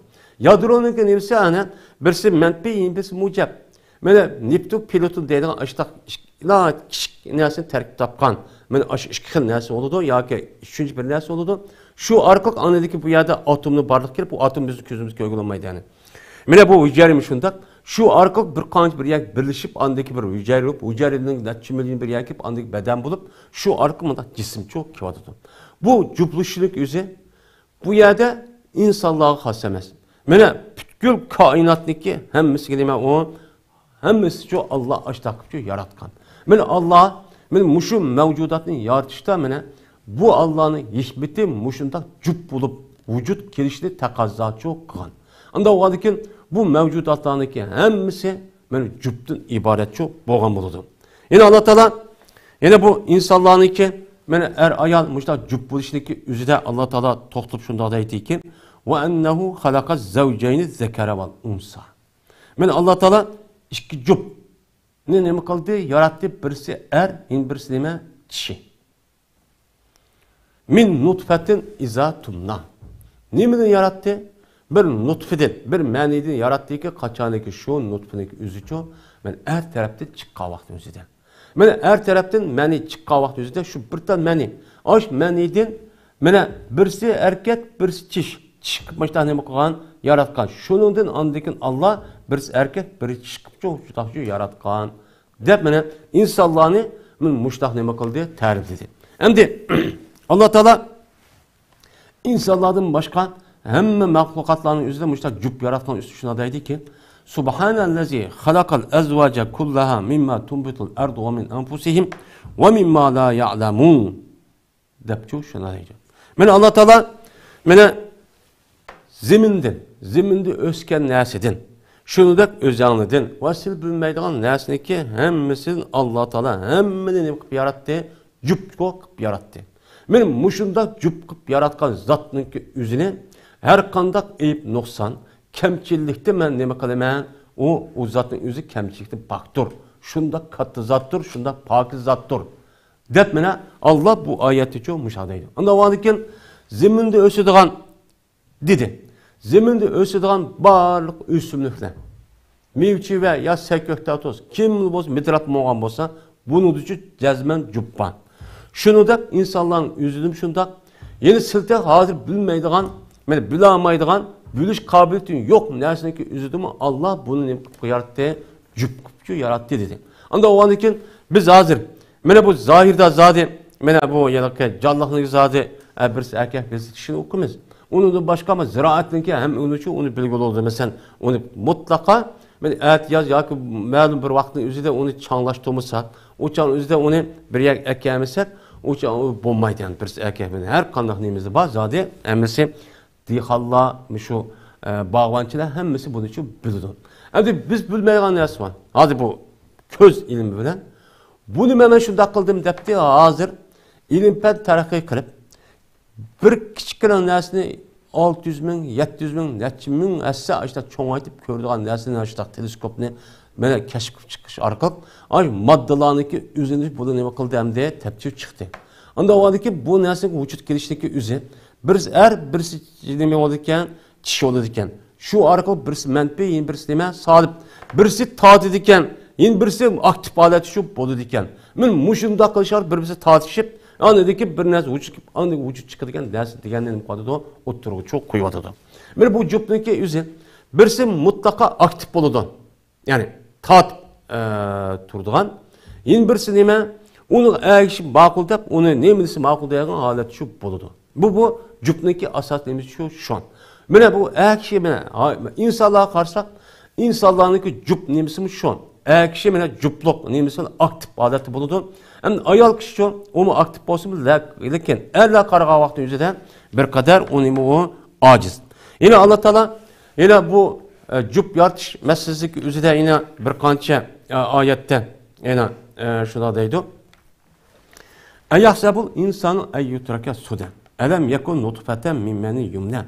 يادرونىڭكى نېمىسى؟ ئەنە بىرسى مەنپىي، يەنە بىرسى مۇجەپ. مانا نېپتۇن، پلۇتون دەيدىغان ئاشۇنداق ئىككى، كىچىك نەرسىنى تەركىب تاپقان. مانا ئاشۇ ئىككى خىل نەرسە بولىدۇ ياكى ئۈچىنچى بىر نەرسە بولىدۇ. شۇ ئارقىلىق ئاندىكى بۇ يەردە ئاتومنى بارلىققا كېلىپ، بۇ ئاتوم بىزنىڭ كۆزىمىزگە كۆرگىلى بولمايدۇ، يەنى. مانا بۇ ھۈجەيرىمۇ شۇنداق. شۇ ئارقىلىق بىر قانچە بىر يەرگە بىرلىشىپ، ئاندىكى بىر ھۈجەيرە بولۇپ، ھۈجەيرىدىن نەچچە مىليون بىر يەرگە كېلىپ، ئاندىكى بەدەن بولۇپ، شۇ ئارقىلىق مۇنداق جىسىمچۇ كېلىۋاتىدۇ. بۇ جۈپلىشىشنىڭ ئۆزى بۇ يەردە ئىنسانلارغا خاس ئەمەس. مانا پۈتكۈل كائىناتنىڭكى ھەممىسىگە نېمە ئۇ؟ ھەممىسىچۇ ئاللا ئاشتاق قىلىپچۇ ياراتقان. مانا ئاللا، مانا مۇشۇ مەۋجۇداتنى يارىتىشتا مانا بۇ ئاللانىڭ ھېكمىتى مۇشۇنداق جۈپ بولۇپ ۋۇجۇد كېلىشنى تەقەززاچۇ قىلغان. ئانداق بولغاندىكىن بۇ مەۋجۇداتلارنىڭكى ھەممىسى مانا جۈپتىن ئىبارەتچۇ بولغان بولىدۇ. يەنە ئاللا تائالا يەنە بۇ ئىنسانلارنىڭكى مانا ئەر-ئايال مۇشۇنداق جۈپ بولۇشنىڭكى ئۆزىدە ئاللا تائالا توختىلىپ شۇنداق دەيدىكى، ۋە ئەننەھۇ خەلەقە زەۋجەينى زەكەرە ۋەل ئۇنسا. مانا ئاللا تائالا ئىككى جۈپنى نېمە قىلدى؟ ياراتتى. بىرسى ئەر، يەنە بىرسى نېمە؟ چىشى. مىن نۇتفەتىن ئىزا تۇمنا. نېمىدىن ياراتتى؟ بىر نۇتفىدىن، بىر مەنىدىن ياراتتىكى، قاچانكى شۇ نۇتفىنىڭ ئۆزىچۇ مانا ئەر تەرەپتىن چىققان ۋاقىت ئۆزىدە. مانا ئەر تەرەپتىن مەنى چىققان ۋاقىت ئۆزىدە شۇ بىر تال مەنى. ئاش مەنىدىن مانا بىرسى ئەركەك، بىرسى چىش. چىش قىلىپ مۇشۇنداق نېمە قىلغان؟ ياراتقان. شۇنىڭدىن ئاندىن كېيىن ئاللا بىرسى ئەركەك، بىرسى چىش قىلىپچۇ، شۇنداقچۇ ياراتقان. دەپ مانا ئىنسانلارنى مانا مۇشۇنداق نېمە قىلدى؟ تەرىپلىدى. ئەمدى ئاللا تائالا ئىنسانلاردىن باشقا ھەممە مەخلۇقاتلارنىڭ ئۆزىدە مۇشۇنداق جۈپ ياراتقان ئۈستىدە شۇنداق دەيدىكى، سۇبھانەللەزى خەلەقەل ئەزۋاجە كۇللەھا مىمما تۇنبىتۇل ئەرزۇ ۋە مىن ئەنفۇسىھىم ۋە مىمما لا يەئلەمۇن. دەپچۇ شۇنداق دەيدۇ. مانا ئاللا تائالا مانا زېمىندىن، زېمىندا ئۆسكەن نەرسىدىن، شۇنىڭدەك ئۆزەڭلىدىن ۋە سىز بىلمەيدىغان نەرسىنىڭكى ھەممىسىدىن ئاللا تائالا ھەممىنى نېمە قىلىپ ياراتتى؟ جۈپ قىلىپ ياراتتى. مانا مۇشۇنداق جۈپ قىلىپ ياراتقان زاتنىڭكى ئۆزىنى ھەر قانداق ئەيىب نۇقسان، كەمچىللىكتىن مەن نېمە قىلىمەن؟ ئۇ، ئۇ زاتنىڭ ئۆزى كەمچىلىكتىن پاكتۇر. شۇنداق كاتتا زاتتۇر، شۇنداق پاكىز زاتتۇر. دەپ مانا ئاللا بۇ ئايەتتىچۇ مۇشۇنداق دەيدۇ. ئاندىن ئاۋۋالدىن كېيىن زېمىندا ئۆسىدىغان دېدى. زېمىندا ئۆسىدىغان بارلىق ئۆسۈملۈكلەر، مېۋە-چېۋە يا سەكۆك تاتۇس، كىم بولسا مىدىرلاپ بولغان بولسا، بۇنىڭدىچۇ جەزمەن جۈپ بار. شۇنىڭدەك ئىنسانلارنىڭ ئۆزىدىمۇ شۇنداق. يەنە سىلتە ھازىر بىلمەيدىغان، مانا بىلەلمەيدىغان، بىلىش قابىلىيىتى يوق نەرسىنىڭكى ئۆزىدىمۇ ئاللا بۇنى نېمە قىلىپ ياراتتى؟ جۈپ قىلىپچۇ ياراتتى دېدى. ئانداق بولغاندىن كېيىن بىز ھازىر مانا بۇ زاھىردا زادى، مانا بۇ يەنىكى جانلىقنىڭ زادى، ئە، بىرسى ئەركەك، بىرسى چىشىنى ئۇقىمىز. ئۇنىڭدىن باشقا، ئەمما زىرائەتنىڭكى ھەم ئۇنىچۇ ئۇنى بىلگىلى بولىدۇ. مەسىلەن، ئۇنى مۇتلەقا مانا ئەتىياز ياكى مەلۇم بىر ۋاقىتنىڭ ئۆزىدە ئۇنى چاڭلاشتۇرمىساق، ئۇ چاغنىڭ ئۆزىدە ئۇنى بىر يەرگە ئەكەلمىسەك، ئۇ چاغ ئۇ بولمايدۇ، يەنى بىرسى ئەركەك. ھەر قانداق نېمىمىزدە بار زادى، ھەممىسى دېھقانلار، مۇشۇ، ئە، باغۋەنچىلەر ھەممىسى بۇنى شۇ بىلىدۇ. ئەمدى بىز بىلمەيدىغان نەرسە بار. ھازىر بۇ كۆز ئىلمى بىلەن بۇنى مەن شۇنداق قىلدىم دەپتى. ھازىر ئىلىم-پەن تەرەققىي قىلىپ، بىر كىچىككىنە نەرسىنى ئالتە يۈز مىڭ، يەتتە يۈز مىڭ، نەچچە مىڭ ھەسسە ئاشۇنداق چوڭايتىپ كۆرىدىغان نەرسىنى، ئاشۇنداق تېلېسكوپنى مانا كەشىپ قىلىپ چىقىش ئارقىلىق، ئاشۇ ماددىلارنىڭكى ئۆزىنى بۇنى نېمە قىلدى ئەمدى تەپچىپ چىقتى. ئاندىن ئاۋۋالدىكى بۇ نەرسىنىڭ ۋۇجۇد كېلىشىدىكى ئۆزى بىرسى ئەر، بىرسى نېمە بولىدىكەن؟ چىشى بولىدىكەن. شۇ ئارقىلىق بىرسى مەنپىي، يەنە بىرسى نېمە؟ سالىپ. بىرسى تارتىدىكەن، يەنە بىرسى ئاكتىپ ھالەتتە شۇ بولىدىكەن. مەن مۇشۇنداق قىلىش ئارقىلىق بىر-بىرسى تارتىشىپ، ئاندىن كېيىن بىر نەرسە ۋۇجۇد، ئاندىن ۋۇجۇد چىقىدىكەن نەرسە دېگەننى نېمە قىلىۋاتىدۇ؟ ئوتتۇرىغا چوق قويۇۋاتىدۇ. مانا بۇ جۈپنىڭكى ئۆزى بىرسى مۇتلەقا ئاكتىپ بولىدۇ. يەنى تارتىپ، ئە، تۇرىدىغان. يەنە بىرسى نېمە؟ ئۇنىڭ ئەگىشى ماقۇل دەپ، ئۇنى نېمە دېسە ماقۇل دەيدىغان ھالەت شۇ بولىدۇ. بۇ، بۇ جۈپنىڭكى ئاساسىي نېمىسى شۇ، شۇ. مانا بۇ ئەگىشى، مانا، ھا، ئىنسانلارغا قارىساق، ئىنسانلارنىڭكى جۈپ نېمىسىمۇ شۇ. ئەگىشى، مانا، جۈپلۈك نېمىسى ئاكتىپ ھالەتتە بولىدۇ. ئەمدى ئايال كىشىچۇ، ئۇمۇ ئاكتىپ بولسىمۇ، لە-، لېكىن ئەرلەر قارىغان ۋاقىتنىڭ ئۆزىدە بىر قەدەر ئۇ نېمە ئۇ ئاجىز. يەنە ئاللا تائالا يەنە بۇ، ئە، جۈپ يارىتىش مەسىلىسىدىكى ئۆزىدە يەنە بىر قانچە، ئە، ئايەتتە يەنە، ئە، شۇنداق دەيدۇ. أيحسب الإنسان أن يترك سدى ألم يك نطفة من مني يمنى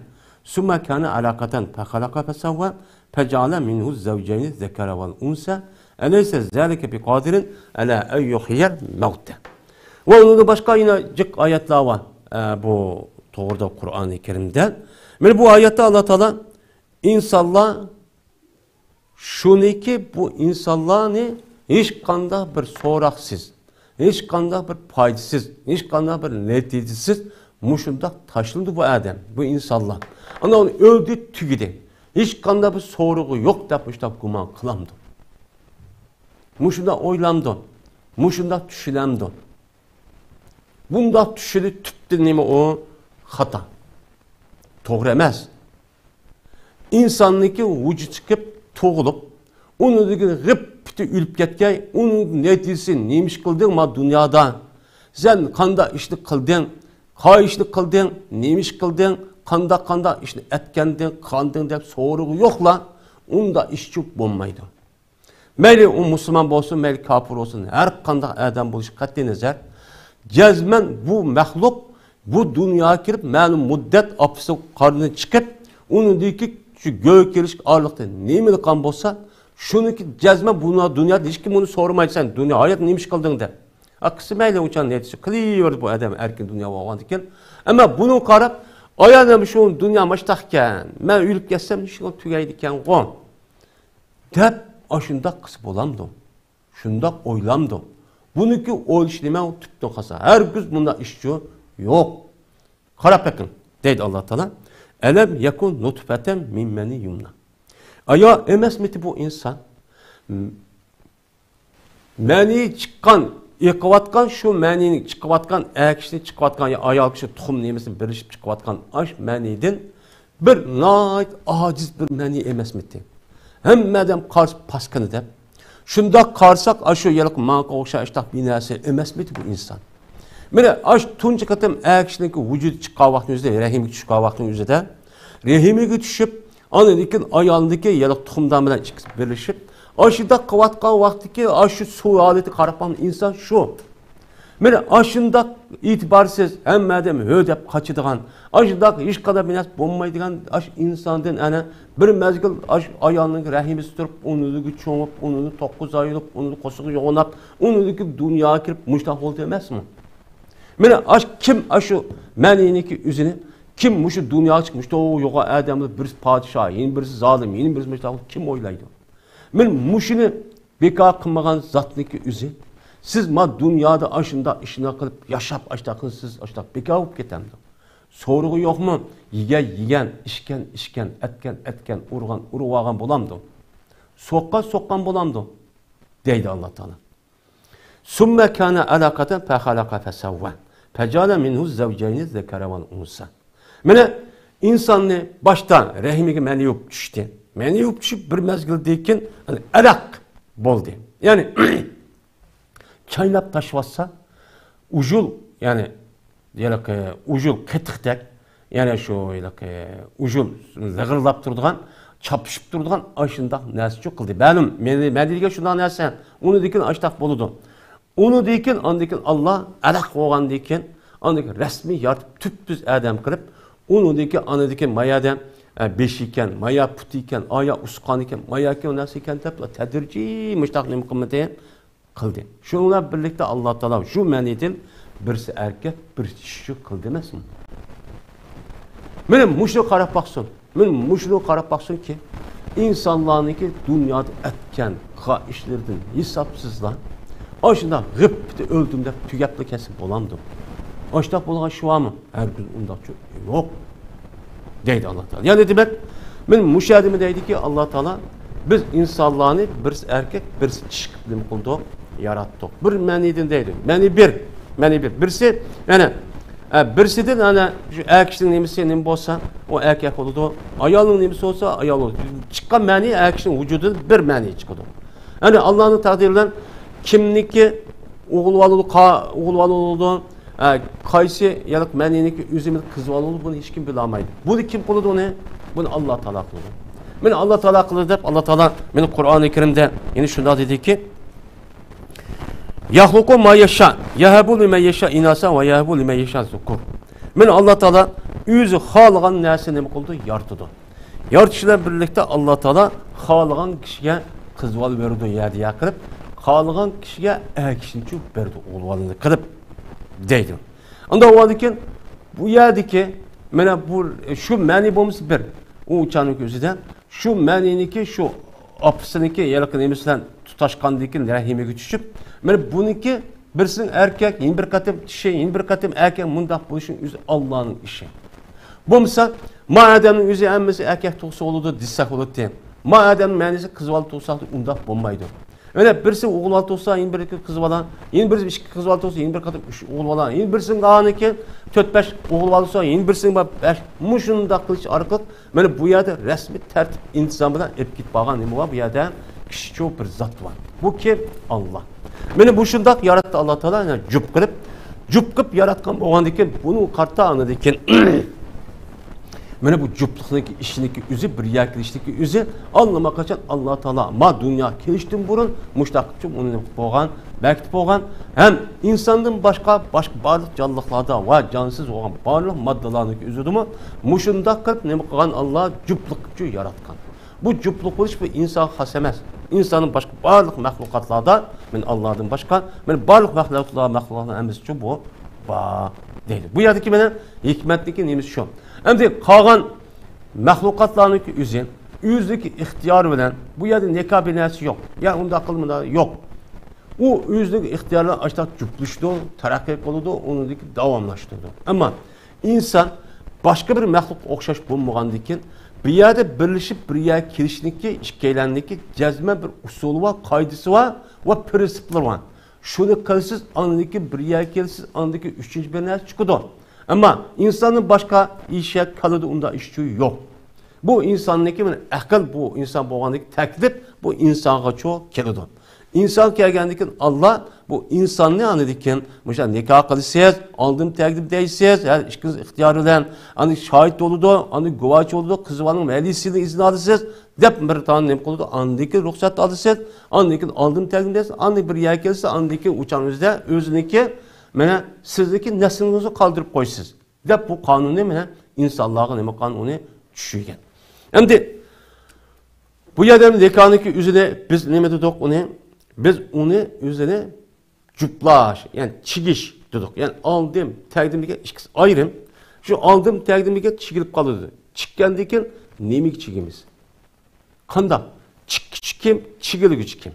ثم كان علقة فخلق فسوى فجعل منه الزوجين الذكر والأنثى أليس ذلك بقادر على أن يحيي الموتى. ۋە ئۇنىڭدىن باشقا يەنە جىق ئايەتلەر بار، ئە، بۇ توغرىدا قۇرئانى كەرىمدە. مانا بۇ ئايەتتە ئاللا تائالا ئىنسانلار شۇنىكى، بۇ ئىنسانلارنى ھېچقانداق بىر سوراقسىز، ھېچقانداق بىر پايدىسىز، ھېچقانداق بىر نەتىجىسىز مۇشۇنداق تاشلىنىدۇ بۇ ئادەم، بۇ ئىنسانلار. ئانا ئۇنى ئۆلدى، تۈگىدى. ھېچقانداق بىر سورىقى يوق دەپ مۇشۇنداق گۇمان قىلامدۇ؟ مۇشۇنداق ئويلامدۇ؟ مۇشۇنداق چۈشىنەمدۇ؟ بۇنداق چۈشىنىش تۈپتىن نېمە ئۇ؟ خاتا. توغرا ئەمەس. ئىنساننىڭكى ۋۇجۇدى چىقىپ تۇغۇلۇپ، ئۇنىڭدىن غىپپىتى ئۆلۈپ كەتكەي، ئۇنىڭ نەتىجىسى نېمە ئىش قىلدىڭ ما دۇنيادا؟ سەن قانداق ئىشنى قىلدىڭ؟ قاي ئىشنى قىلدىڭ؟ نېمە ئىش قىلدىڭ؟ قانداق، قانداق ئىشنى ئەتكەندىڭ، قاندىڭ دەپ سورىقى يوقلا، ئۇنداق ئىش چۇ بولمايدۇ. مەيلى ئۇ مۇسۇلمان بولسۇن، مەيلى كاپىر بولسۇن، ھەر قانداق ئادەم بولۇشى قەتئىي نەزەر، جەزمەن بۇ مەخلۇق بۇ دۇنياغا كىرىپ، مەلۇم مۇددەت ئاپىسى قارنىدىن چىقىپ، ئۇنىڭدىكى شۇ گۆرگە كېلىش ئارىلىقتا نېمىلىك قان بولسا، شۇنىڭكى جەزمەن بۇ دۇنيادا ھېچكىم ئۇنى سورىمايدۇ، سەن دۇنيا ھاياتتا نېمە ئىش قىلدىڭ دەپ. ئاقىسى مەيلى ئۇچان نەتىجە قىلىۋېرىدۇ بۇ ئادەم ئەركىن دۇنيا بولغاندىكىن. ئەمما بۇنىڭغا قاراپ، ئايال نېمە شۇ دۇنيا ماشتاق ئىكەن، مەن ئۆلۈپ كەتسەم شۇ تۈگەيدىكەنغۇ. دەپ ئاشۇنداق قىلسا بولامدۇ؟ شۇنداق ئويلامدۇ؟ بۇنىڭكى ئويلىشى نېمە؟ ئۇ تۈپتىن قالسا ھەرگىز بۇنداق ئىشچۇ يوق. قاراپ بېقىڭ، دەيدۇ ئاللا تائالا. ئەلەم يەكۇن نۇتفەتەن مىن مەنى يۇمنا. ئايا ئەمەسمىدى بۇ ئىنسان؟ مەنى چىققان، ئېقىۋاتقان، شۇ مەنىنى چىقىۋاتقان، ئەر كىشىنى چىقىۋاتقان يا ئايال كىشى تۇخۇم نېمىسى بىرلىشىپ چىقىۋاتقان ئاش مەنىدىن بىر ناھايىتى ئاجىز بىر مەنى ئەمەسمىدى؟ ھەممە ئادەم قارىسا پاسكىنا دەپ. شۇنداق قارىساق، ئاشۇ يەرلىك ماڭقا ئوخشاش ئاشتاق بىر نەرسە ئەمەسمىدى بۇ ئىنسان؟ مانا ئاش تۇنجى قېتىم ئەر كىشىنىڭكى ۋۇجۇدى چىققان ۋاقتىنىڭ ئۆزىدە، رەھىمگە چۈشكەن ۋاقتىنىڭ ئۆزىدە، رەھىمگە چۈشۈپ، ئاندىن كېيىن ئايالىنىڭكى يەرلىك تۇخۇمدان بىلەن ئىككىسى بىرلىشىپ، ئاشۇنداق قىلىۋاتقان ۋاقتىكى ئاشۇ سۇ ھالىتى قاراپ باققان ئىنسان شۇ. مانا ئاشۇنداق ئېتىبارسىز، ھەممە ئادەم ھۆ دەپ قاچىدىغان، ئاشۇنداق ھېچقانداق بىر نەرسە بولمايدىغان ئاشۇ ئىنساندىن ئەنە بىر مەزگىل ئاشۇ ئايالنىڭ رەھىمىسى تۇرۇپ، ئۇنىڭدىن چوڭۇپ، ئۇنىڭدىن توققۇز ئاي بولۇپ، ئۇنىڭدىن قورسىقى يوغىناپ، ئۇنىڭدىن كېيىن دۇنياغا كىرىپ مۇشۇنداق بولدى ئەمەسمۇ؟ مانا ئاش كىم ئاشۇ مەنىنىكى ئۆزىنى، كىم مۇشۇ دۇنياغا چىقىپ مۇشۇنداق يوغان ئادەملەر، بىرسى پادىشاھ، يەنە بىرسى زالىم، يەنە بىرسى مۇشۇنداق، كىم ئويلايدۇ؟ مانا مۇشۇنى بىكار قىلمىغان زاتنىكى ئۆزى. سىز ما دۇنيادا ئاشۇنداق ئىشنى قىلىپ ياشاپ، ئاشۇنداق قىلسىز، ئاشۇنداق بىكار بولۇپ كېتەمدۇ؟ سورىقى يوقمۇ؟ يېگەن يېگەن، ئىچكەن ئىچكەن، ئەتكەن ئەتكەن، ئۇرغان ئۇرۇۋالغان بولامدۇ؟ سوققان سوققان بولامدۇ؟ دەيدۇ ئاللا تائالا. ثم كان علقة فخلق فسوى فجعل منه الزوجين الذكر والأنثى. مانا ئىنساننى باشتا رەھىمىگە مەنى يۇپ چۈشتى. مەنى يۇپ چۈشۈپ بىر مەزگىلدىن كېيىن، يەنى، ئەلەق بولدى. يەنى چايناپ تاشلىۋاتسا، ئۇجۇل، يەنى ھېلىقى ئۇجۇل قېتىقتەك، يەنى شۇ ھېلىقى ئۇجۇل لىغىرلاپ تۇرىدىغان، چاپىشىپ تۇرىدىغان ئاشۇنداق نەرسىچۇ قىلدى. مەلۇم، مەنى، مەنى دېگەن شۇنداق نەرسە. ئۇنىڭدىن كېيىن ئاشۇنداق بولىدۇ. ئۇنىڭدىن كېيىن، ئاندىن كېيىن ئاللا ئەلەق بولغاندىن كېيىن، ئاندىن كېيىن رەسمىي يارىتىپ تۈپتۈز ئادەم قىلىپ، ئۇنىڭدىن كېيىن، ئاندىن كېيىن ما يەردە، ئە، بېشى ئىكەن، ما يەر پۇتى ئىكەن، ئايا ئۇسقان ئىكەن، ما يەركى ئۇ نەرسە ئىكەن دەپ تەدرىجىي مۇشۇنداق نېمە قىلمىدى؟ قىلدى. شۇنىڭ بىلەن بىرلىكتە ئاللا تائالا شۇ مەنىدىن بىرسى ئەركەك، بىرسى چىشى قىلدى ئەمەسمۇ؟ مانا مۇشۇنى قاراپ باقسۇن. مانا مۇشۇنى قاراپ باقسۇنكى، ئىنسانلارنىڭكى دۇنيادا ئەتكەن قىلغان ئىشلىرىدىن ھېسابسىزلا، ئاشۇنداق غىپپىدە ئۆلدۈم دەپ تۈگەپلا كەتسە بولامدۇ؟ ئاشۇنداق بولغان ئىش بارمۇ؟ ھەرگىز ئۇنداقچە يوق، دەيدۇ ئاللا تائالا. يەنى دېمەك، مەن مۇشۇ يەردىمۇ دەيدۇكى، ئاللا تائالا، بىز ئىنسانلارنى بىرسى ئەركەك، بىرسى چىشى قىلىپ نېمە قىلدۇق؟ ياراتتۇق. بىر مەنىدىن دەيدۇ. مەنى بىر. مەنى بىر. بىرسى، يەنى، ئە، بىرسىدىن، ئەنە، شۇ ئەر كىشىنىڭ نېمىسى نېمە بولسا، ئۇ ئەركەك بولىدۇ. ئايالنىڭ نېمىسى بولسا، ئايال بولىدۇ. چىققان مەنى ئەر كىشىنىڭ ۋۇجۇدىدىن بىر مەنى چىقىدۇ. يەنى ئاللانىڭ تەقدىرى بىلەن كىمنىكى ئوغۇل بولىدۇ، قا-، ئوغۇل بولىدۇ، ئە، قايسى يەرلىك مەنىنىكى ئۆزى بىلەن قىز بالىلىق، بۇنى ھېچكىم بىلەلمەيدۇ. بۇنى كىم قىلىدۇ ئۇنى؟ بۇنى ئاللا تائالا قىلىدۇ. مانا ئاللا تائالا قىلىدۇ دەپ، ئاللا تائالا مانا قۇرئانى كەرىمدە يەنە شۇنداق دېدىكى، يەخلۇقۇ ما يەشا، يەھەبۇ لىمەن يەشا ئىناسا ۋە يەھەبۇ لىمەن يەشا زۇكۇر. مانا ئاللا تائالا ئۆزى خالىغان نەرسىنى نېمە قىلىدۇ؟ يارىتىدۇ. يارىتىش بىلەن بىرلىكتە ئاللا تائالا خالىغان كىشىگە قىز بالا بېرىدۇ، يەردە يەر قىلىپ، خالىغان كىشىگە ئەر كىشىنى بېرىدۇ، ئوغۇل بالىنى قىلىپ، دەيدۇ. ئۇنداق بولغاندىكىن، بۇ يەردىكى، مانا بۇ، شۇ مەنى بولمىسا بىر، ئۇ ئۇچانىڭ ئۆزىدە، شۇ مەنىنىكى، شۇ ئاپىسىنىكى ھېلىقى نېمىسى بىلەن تۇتاشقاندىن كېيىن رەھىمىگە چۈشۈپ، مانا بۇنىڭكى بىرسىنىڭ ئەركەك، يەنە بىر قېتىم چىشى، يەنە بىر قېتىم ئەركەك، مۇنداق بولۇشىنىڭ ئۆزى ئاللانىڭ ئىشى. بولمىسا، ما ئادەمنىڭ ئۆزى ھەممىسى ئەركەك تۇغسا بولىدۇ دېسەك بولاتتى. ما ئادەمنىڭ مەنىسى قىز بالا تۇغسا ئۇنداق بولمايدۇ. يەنە بىرسى ئوغۇل بالا تۇغسا، يەنە بىرى قىز بالا، يەنە بىرسى ئىككى قىز بالا تۇغسا، يەنە بىر قېتىم ئۈچ ئوغۇل بالا، يەنە بىرسىنىڭ ئانىكى تۆت بەش ئوغۇل بالا تۇغسا، يەنە بىرسىنىڭ بار بەش. مۇشۇنداق قىلىش ئارقىلىق مانا بۇ يەردە رەسمىي تەرتىپ ئىنتىزام بىلەن ئېلىپ كېتىپ بارغان نېمە بار؟ بۇ يەردە كىشىچۇ بىر زات بار. بۇ كىم؟ ئاللا. مانا مۇشۇنداق ياراتتى ئاللا تائالا، يەنى جۈپ قىلىپ، جۈپ قىلىپ ياراتقان بولغاندىن كېيىن، بۇنى قارىتا ئاندىن كېيىن مانا بۇ جۈپلۈكنىڭكى ئىشىنىڭكى ئۆزى، بىر يەر كېلىشنىڭكى ئۆزى، ئاللىماقاچان ئاللا تائالا ما دۇنياغا كېلىشتىن بۇرۇن مۇشۇنداق قىلىپ ئۇنى بولغان، بەكىتىپ بولغان، ھەم ئىنساندىن باشقا، باشقا بارلىق جانلىقلاردا ۋە جانسىز بولغان بارلىق ماددىلارنىڭكى ئۆزىدىمۇ مۇشۇنداق قىلىپ نېمە قىلغان؟ ئاللا جۈپلۈك قىلىپچۇ ياراتقان. بۇ جۈپلۈك بولۇش بۇ ئىنسانغا خاس ئەمەس. ئىنساننىڭ باشقا بارلىق مەخلۇقاتلاردا، مانا ئاللادىن باشقا، مانا بارلىق مەخلۇقاتلار، مەخلۇقاتلار ھەممىسىچۇ بۇ بار دەيدۇ. بۇ يەردىكى مانا ھېكمەتنىڭكى نېمىسى شۇ. ئەمدى قالغان مەخلۇقاتلارنىڭكى ئۆزى، ئۆزىنىڭكى ئىختىيارى بىلەن، بۇ يەردە نىكاھ بىر نەرسە يوق. يا ئۇنداق قىل، مۇنداق يوق. ئۇ ئۆزىنىڭ ئىختىيارى بىلەن ئاشۇنداق جۈپلىشىدۇ، تەرەققىي قىلىدۇ، ئۇنىڭدىكى داۋاملاشتۇرىدۇ. ئەمما ئىنسان باشقا بىر مەخلۇققا ئوخشاش بولمىغاندىكىن، بىر يەردە بىرلىشىپ، بىر يەرگە كېلىشنىڭكى، ئىككىيلەننىڭكى جەزمەن بىر ئۇسۇلى بار، قائىدىسى بار ۋە پىرىنسىپلىرى بار. شۇنى قىلىسىز، ئاندىن كېيىن بىر يەرگە كېلىسىز، ئاندىن كېيىن ئۈچىنچى بىر نەرسە چىقىدۇ. ئەمما ئىنساندىن باشقا ئىشەك، كالىدا ئۇنداق ئىش يوق. بۇ ئىنساننىڭكى مانا ئەقىل، بۇ ئىنسان بولغاندىكىن تەكلىپ بۇ ئىنسانغىچۇ كېلىدۇ. ئىنسان كەلگەندىن كېيىن ئاللا بۇ ئىنساننى ئاندىن كېيىن مۇشۇ نىكاھ قىلىسىز، ئالدىم تەگدىم دەيسىز، ھەر ئىككىڭىز ئىختىيار بىلەن، ئاندىن شاھىت بولىدۇ، ئاندىن گۇۋاھچى بولىدۇ، قىز بالىنىڭ ۋەلىسىدىن ئىزىن ئالىسىز، دەپ بىر تانە نېمە قىلىدۇ، ئاندىن كېيىن رۇخسەت ئالىسىز، ئاندىن كېيىن ئالدىم تەگدىم دەيسىز، ئاندىن بىر يەرگە كېلىسىز، ئاندىن كېيىن ئۇچان ئۆزىدە ئۆزىنىڭكى، مانا سىزنىڭكى نەسلىڭىزنى قالدۇرۇپ قويىسىز، دەپ بۇ قانۇننى مانا ئىنسانلارغا نېمە قىلغان، ئۇنى چۈشۈرگەن. ئەمدى بۇ يەردە نىكاھنىڭكى ئۆزىنى بىز نېمە دېدۇق ئۇنى؟ بىز ئۇنى ئۆزىنى جۈپلاش، يەنى چىگىش دېدۇق. يەنى ئالدىم، تەگدىم دېگەن ئىككىسى ئايرىم. شۇ ئالدىم، تەگدىم دېگەن چىگىلىپ قالىدۇ. چىككەندىن كېيىن نېمىگە چىگىمىز؟ قانداق؟ چىككۈچى كىم؟ چىگىلىگۈچى كىم؟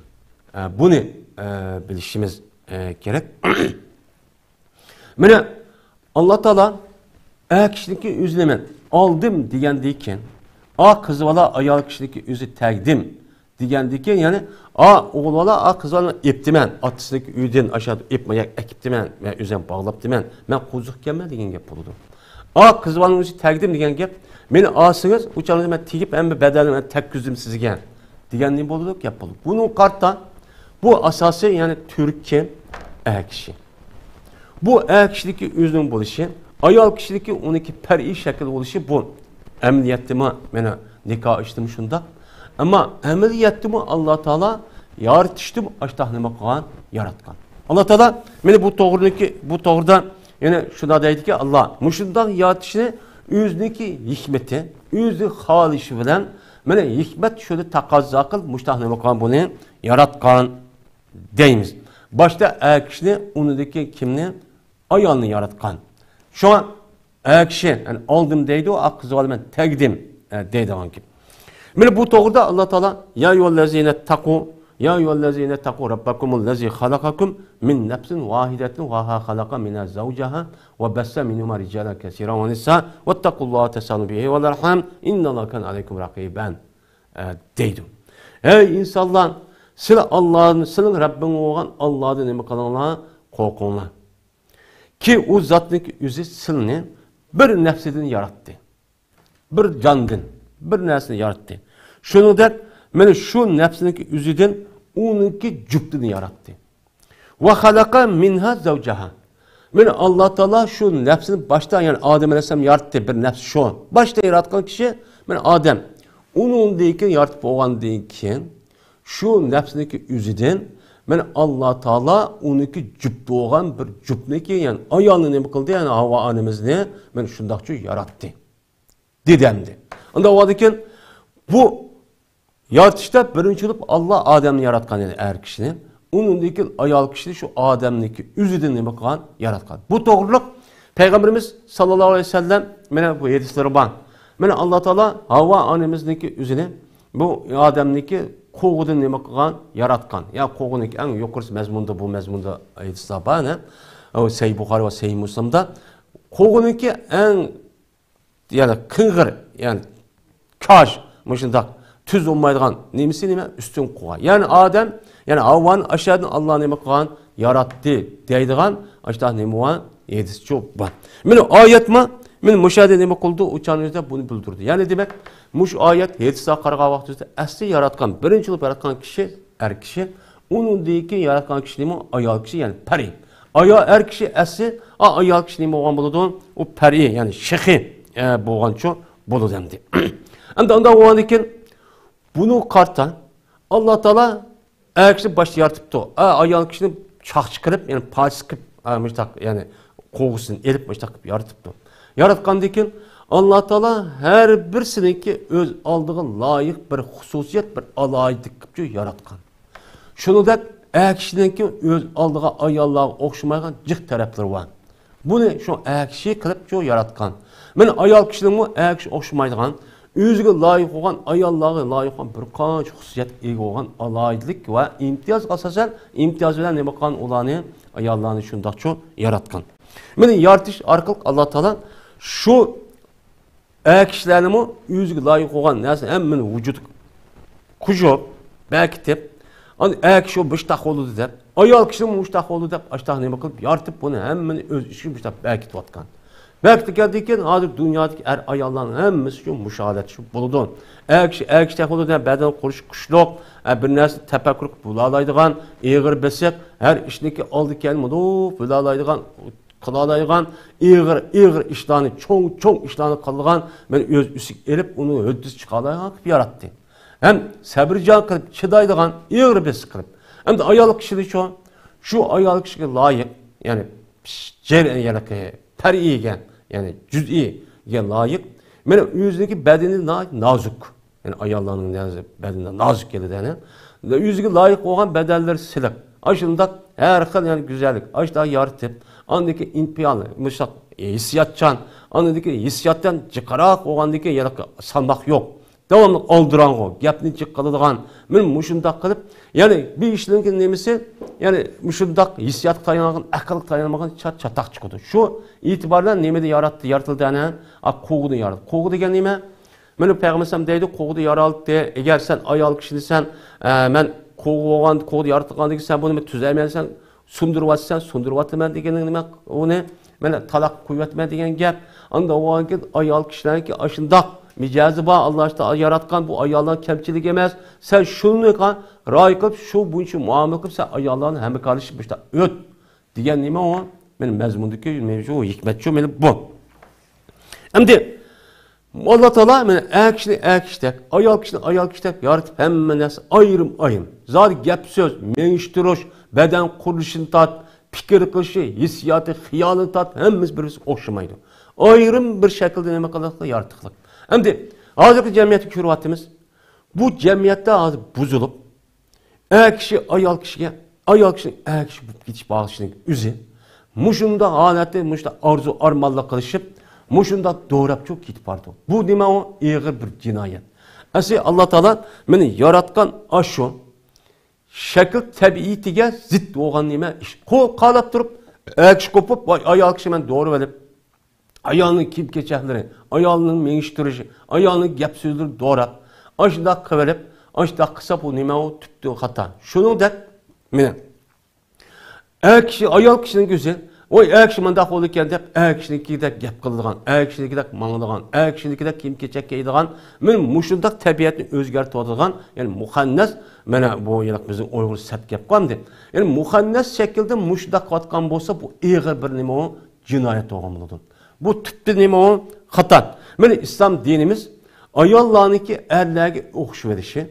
ئە، بۇنى، ئە، بىلىشىمىز، ئە، كېرەك. مانا، ئاللا تائالا ئەر كىشىنىڭكى ئۆزىنى مەن ئالدىم دېگەندىن كېيىن، ئا قىز بالا ئايال كىشىنىڭكى ئۆزى تەگدىم دېگەندىن كېيىن، يەنى، ئا ئوغۇل بالا، ئا قىز بالىنى ئېپتىمەن، ئاتىسىنىڭكى ئۆيىدىن ئاشۇ ئېپماياق ئەكىپتىمەن، مەن ئۆزۈم باغلاپتىمەن، مەن قوزۇق ئىكەنمەن دېگەن گەپ بولىدۇ. ئا قىز بالىنىڭ ئۆزى تەگدىم دېگەن گەپ، مېنى ئالسىڭىز، ئۇ چاغدا مەن تېگىپ ھەممە بەدەلنى مەن تەگكۈزدۈم سىزگە دېگەن نېمە بولىدۇ؟ گەپ بولىدۇ. بۇنىڭغا قارىتا، بۇ ئاساسىي، يەنى تۈركى ئەر كىشى. بۇ ئەر كىشىدىكى ئۆزىنىڭ بولۇشى، ئايال كىشىدىكى ئۇنىڭكى پەرئىي شەكىل بولۇشى بۇ. ئەمەلىيەتتىمۇ، مانا، نىكاھ ئىشتىمۇ شۇنداق. ئەمما ئەمەلىيەتتىمۇ ئاللا تائالا يارىتىشتىمۇ ئاشتاق نېمە قىلغان؟ ياراتقان. ئاللا تائالا مانا بۇ توغرىدىكى، بۇ توغرىدا يەنە شۇنداق دەيدىكى، ئاللا مۇشۇنداق يارىتىشنى ئۆزىنىڭكى ھېكمىتى، ئۆزى خالىشى بىلەن، مانا ھېكمەت شۇنى تەقەززا قىلىپ، مۇشۇنداق نېمە قىلغان، بۇنى ياراتقان دەيمىز. باشتا ئەر كىشىنى، ئۇنىڭدىن كېيىن كىمنى؟ ئايالنى ياراتقان. شۇڭا ئەر كىشى، يەنى ئالدىم دەيدۇ، ئا قىز بالا مەن تەگدىم، ئە، دەيدىغان گەپ. مانا بۇ توغرىدا ئاللا تائالا، يا أيها الذين اتقوا، يا أيها الذين اتقوا ربكم الذي خلقكم من نفس واحدة وخلق منها زوجها وبث منهما رجالا كثيرا ونساء واتقوا الله وتساءلوا به والأرحام إن الله كان عليكم رقيبا، ئە، دەيدۇ. ئەي ئىنسانلار، سىلەر ئاللادىن، سىلىڭ رەببىڭ بولغان ئاللادىن نېمە قىلىڭلار؟ قورقۇڭلار. كى ئۇ زاتنىڭكى ئۆزى سىلىنى بىر نەپسىدىن ياراتتى. بىر جاندىن، بىر نەرسىنى ياراتتى. شۇنىڭدەك، مانا شۇ نەپسىنىڭكى ئۆزىدىن ئۇنىڭكى جۈپتىنى ياراتتى. وخلق منها زوجها. مانا ئاللا تائالا شۇ نەپسىنى باشتا، يەنى ئادەم ئەلەيھىسسالام ياراتتى، بىر نەپس شۇ. باشتا ياراتقان كىشى، مانا ئادەم. ئۇنىڭدىن كېيىن يارىتىپ بولغاندىن كېيىن، شۇ نەپسىنىڭكى ئۆزىدىن، مانا ئاللا تائالا ئۇنىڭكى جۈپتى بولغان بىر جۈپنىكى، يەنى ئايالنى نېمە قىلدى؟ يەنى ھاۋا ئانىمىزنى، مانا شۇنداقچۇ ياراتتى. دېدى ئەمدى. ئۇنداق بولغاندىكىن، بۇ يارىتىشتا بىرىنچى بولۇپ ئاللا ئادەمنى ياراتقان ئىدى، ئەر كىشىنى. ئۇنىڭدىن كېيىن ئايال كىشىنى شۇ ئادەمنىڭكى ئۆزىدىن نېمە قىلغان؟ ياراتقان. بۇ توغرىلىق پەيغەمبىرىمىز ساللاللاھۇ ئەلەيھى ۋەسەللەم، مانا بۇ ھەدىسلىرى بار. مانا ئاللا تائالا ھاۋا ئانىمىزنىڭكى ئۆزىنى بۇ ئادەمنىڭكى قوغۇدىن نېمە قىلغان؟ ياراتقان. يا قوغۇنىڭكى ئەڭ يۇقىرىسى مەزمۇندا، بۇ مەزمۇندا ھەدىسلەر بار، ئەنە. ئۇ سەھىھ بۇخارى ۋە سەھىھ مۇسلىمدا. قوغۇنىڭكى ئەڭ يەنى قىڭغىر، يەنى كاج، مۇشۇنداق تۈز بولمايدىغان نېمىسى نېمە؟ ئۈستۈن قوغا. يەنى ئادەم، يەنى ھاۋانى ئاشۇ يەردىن ئاللا نېمە قىلغان؟ ياراتتى دەيدىغان ئاشۇنداق نېمە بار؟ ھەدىسچۇ بار. مانا ئايەتمۇ، مانا مۇشۇ يەردە نېمە قىلدى؟ ئۇ چاغنىڭ ئۆزىدە بۇنى بىلدۈردى. يەنى دېمەك، مۇشۇ ئايەت ھەدىسلەرگە قارىغان ۋاقتىمىزدا ئەسلى ياراتقان، بىرىنچى بولۇپ ياراتقان كىشى ئەر كىشى، ئۇنىڭدىن كېيىن ياراتقان كىشى نېمە؟ ئايال كىشى، يەنى پەرى. ئايال، ئەر كىشى ئەسلى، ئا، ئايال كىشى نېمە بولغان بولىدۇ؟ ئۇ پەرى، يەنى شېخى، ئە، بولغانچۇ بولىدۇ ئەمدى. ئەمدى ئۇنداق بولغاندىن كېيىن بۇنى قارىتا، ئاللا تائالا ئەر كىشىنى باشتا يارىتىپتۇ. ئا، ئايال كىشىنى چاقچا قىلىپ، يەنى پاچىس قىلىپ، ئا، مۇشتاق، يەنى قوغۇسىنى ئېلىپ مۇشتاق قىلىپ يارىتىپتۇ. ياراتقاندىن كېيىن ئاللا تائالا ھەر بىرسىنىڭكى ئۆز ئالدىغا لايىق بىر خۇسۇسىيەت، بىر ئالاھىدىلىك قىلىپ ياراتقان. شۇنىڭدەك ئەر كىشىنىڭكى ئۆز ئالدىغا ئاياللارغا ئوخشىمايدىغان جىق تەرەپلىرى بار. بۇنى شۇ ئەر كىشى قىلىپ شۇ ياراتقان. مانا ئايال كىشىنىڭمۇ ئەر كىشى ئوخشىمايدىغان، ئۆزىگە لايىق بولغان ئاياللارغا لايىق بولغان بىر قانچە خۇسۇسىيەتكە ئىگە بولغان ئالاھىدىلىك ۋە ئىمتىيازغا ئاساسەن ئىمتىياز بىلەن نېمە قىلغان؟ ئۇلارنى، ئاياللارنى شۇنداقچۇ ياراتقان. مانا يارىتىش ئارقىلىق ئاللا تائالا شۇ ئەر كىشىلەرنىمۇ ئۆزىگە لايىق بولغان نەرسە ھەممىنى ۋۇجۇدقا قوشۇپ، بەركىتىپ، ئاندىن ئەر كىشى مۇشتاق بولىدۇ دەپ، ئايال كىشىمۇ مۇشتاق بولىدۇ دەپ، ئاشتاق نېمە قىلىپ يارىتىپ، بۇنى ھەممىنى ئۆز ئىچىگە مۇشتاق بەركىتىۋاتقان. بەركىتىپ كەلدىكىن، ھازىر دۇنيادىكى ئەر ئاياللارنىڭ ھەممىسى شۇ مۇشۇ ھالەتتە شۇ بولىدۇ. ئەر كىشى ئەر كىشىدەك بولىدۇ دەپ، بەدەن قۇرۇشى كۈچلۈك، ئە، بىر نەرسە تەپەككۇر قىلىپ بولالايدىغان، ئېغىر بېسىق، ھەر ئىشنىڭكى ئالدى كەينى مۇنداق بىلالايدىغان، قىلالايدىغان، ئېغىر، ئېغىر ئىشلارنى، چوڭ، چوڭ ئىشلارنى قىلىدىغان، مېنى ئۆز ئۈستىگە ئېلىپ، ئۇنى ھۆددىسى چىقالايدىغان قىلىپ ياراتتى. ھەم سەبرىجان قىلىپ، چىدايدىغان، ئېغىر بېسىق قىلىپ. ئەمدى ئايال كىشىنى شۇ، شۇ ئايال كىشىگە لايىق، يەنى جەر-، يەنى پەرئىيگە، يەنى جۈزئىيگە لايىق، مېنى ئۆزىنىڭكى بەدىنى ناھايىتى نازۇك. يەنى ئاياللارنىڭ نەزى-، بەدىنىدە نازۇك كېلىدۇ، يەنى. يۈزىگە لايىق بولغان بەدەنلىرى سىلىق. ئاشۇنداق ھەر خىل، يەنى گۈزەللىك. ئاشۇنداق يارىتىپ، ئاندىن كېيىن ئىمپىيانى، مۇشۇنداق ھېسسىياتچان، ئاندىن كېيىن ھېسسىياتتىن جىقراق بولغاندىن كېيىن يەنە سالماق يوق. داۋاملىق ئالدىراڭغۇ، گەپنى جىق قىلىدىغان، مانا مۇشۇنداق قىلىپ، يەنى بىر ئىشنىڭ نېمىسى، يەنى مۇشۇنداق ھېسسىياتقا تايانغان، ئەقىلگە تايانمىغان چات-، چاتاق چىقىدۇ. شۇ ئېتىبار بىلەن نېمىدە ياراتتى، يارىتىلدى ئەنە؟ ئا، قوغۇدا ياراتتى. قوغۇ دېگەن نېمە؟ مانا پەيغەمبەر ئەلەيھىسسالام دەيدۇ، قوغۇدا يارالدى. ئەگەر سەن ئايال كىشىنى سەن، ئە، مەن قوغۇ بولغان، قوغۇدا يارىتىلغاندىن كېيىن سەن بۇنى تۈزەيمەن دېسەڭ، سۇندۇرۇۋاتىسەن، سۇندۇرۇۋاتىمەن دېگىنىڭ نېمە؟ ئۇنى مەن تالاق قويۇۋەتىمەن دېگەن گەپ. ئاندىن بولغاندىن كېيىن ئايال كىشىلەرنىڭكى ئاشۇنداق مىجەزى بار، ئاللا تائالا ياراتقان بۇ ئاياللارنىڭ كەمچىلىكى ئەمەس. سەن شۇنىڭغا رىئايە قىلىپ، شۇ بويىچە مۇئامىلە قىلىپ، سەن ئاياللارنى ھەمكارلىشىپ مۇشۇنداق ئۆت. دېگەن نېمە ئۇ؟ مانا مەزمۇندىكى مەۋزۇ، ھېكمەتچۇ، مانا بۇ. ئەمدى ئاللا تائالا مانا ئەر كىشىنى ئەر كىشىدەك، ئايال كىشىنى ئايال كىشىدەك يارىتىپ، ھەممە نەرسە ئايرىم-ئايرىم. زادى گەپ-سۆز، مېڭىشتۇرۇش، بەدەن قۇرۇلۇشىدىن تارت، پىكىر قىلىشى، ھېسسىياتى، خىيالىدىن تارت، ھەممىسى بىر-بىرسىگە ئوخشىمايدۇ. ئايرىم بىر شەكىلدە نېمە قىلىقلىق، يارىتىقلىق. ئەمدى ھازىرقى جەمئىيەتتە كۆرۈۋاتىمىز. بۇ جەمئىيەتتە ھازىر بۇزۇلۇپ، ئەر كىشى ئايال كىشىگە، ئايال كىشىنىڭ ئەر كىشى بولۇپ كېتىش باغلىشىنىڭ ئۆزى مۇشۇنداق ھالەتتە، مۇشۇنداق ئارزۇ ئارمانلىق قىلىشىپ، مۇشۇنداق دوراپچۇ كېتىپ بارىدۇ. بۇ نېمە ئۇ؟ ئېغىر بىر جىنايەت. ئەسلى ئاللا تائالا مېنى ياراتقان ئاشۇ شەكىل تەبىئىتىگە زىت بولغان نېمە ئىش؟ قول قالاپ تۇرۇپ، ئەر كىشى قوپۇپ، ۋاي، ئايال كىشى مەن دورىۋېلىپ، ئايالنىڭ كىيىم-كېچەكلىرى، ئايالنىڭ مېڭىش تۇرۇشى، ئايالنىڭ گەپ-سۆزلىرى دوراپ، ئاشۇنداق قىلىۋېلىپ، ئاشۇنداق قىلسا، بۇ نېمە، ئۇ تۈپتىن خاتا. شۇنىڭدەك مېنى ئەر كىشى، ئايال كىشىنىڭ كۆزى، ۋاي، ئەر كىشى مۇنداق بولىدىكەن دەپ، ئەر كىشىنىڭكىدەك گەپ قىلىدىغان، ئەر كىشىنىڭكىدەك ماڭىدىغان، ئەر كىشىنىڭكىدەك كىيىم-كېچەك كىيىدىغان، مېنى مۇشۇنداق تەبىئەتنى ئۆزگەرتىۋاتىدىغان، يەنى مۇخەننەس، مانا بۇ يەنە بىزنىڭ ئۇيغۇر سەت گەپ قىلامدى. يەنى مۇخەننەس شەكىلدە مۇشۇنداق قىلىۋاتقان بولسا، بۇ ئېغىر بىر نېمە ئۇ؟ جىنايەت بولغان بولىدۇ. بۇ تۈپتە نېمە ئۇ؟ خاتا. مانا ئىسلام دىنىمىز ئاياللارنىڭكى ئەرلەرگە ئوخشىۋېلىشى،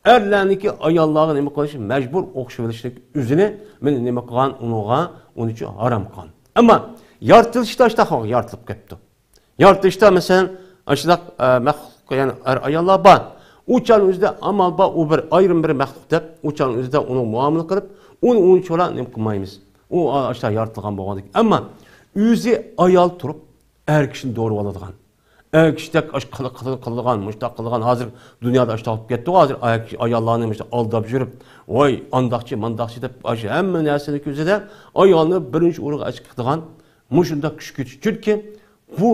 ئەرلەرنىڭكى ئاياللارغا نېمە قىلىشى، مەجبۇر ئوخشىۋېلىشنىڭ ئۆزىنى مانا نېمە قىلغان، ئۇنىڭغا، ئۇنى ئۈچۈن ھارام قىلغان. ئەمما يارىتىلىشتا ئاشۇنداق يارىتىلىپ كەپتۇ. يارىتىلىشتا، مەسىلەن، ئاشۇنداق، ئە، مەخلۇق، يەنى ئەر-ئاياللار بار. ئۇ چاغنىڭ ئۆزىدە ئامال بار، ئۇ بىر ئايرىم بىر مەخلۇق دەپ، ئۇ چاغنىڭ ئۆزىدە ئۇنىڭ مۇئامىلە قىلىپ، ئۇنى، ئۇنى چولا نېمە قىلمايمىز. ئۇ ئاشۇنداق يارىتىلغان بولغاندىكىن. ئەمما ئۆزى ئايال تۇرۇپ، ئەر كىشىنى دورىۋالىدىغان، ئەر كىشىدەك ئاش قىلىق قىلىدىغان، مۇشۇنداق قىلىدىغان، ھازىر دۇنيادا ئاشۇنداق بولۇپ كەتتىغۇ، ھازىر ئەر كىشى ئاياللارنى مۇشۇنداق ئالداپ يۈرۈپ، ۋاي، ئانداقچى، مانداقچى دەپ، ئاشۇ ھەممە نەرسىنىڭ كۆزىدە ئايالنى بىرىنچى ئورۇنغا ئەسكىتىدىغان مۇشۇنداق كۈچ كۈچ. چۈنكى بۇ،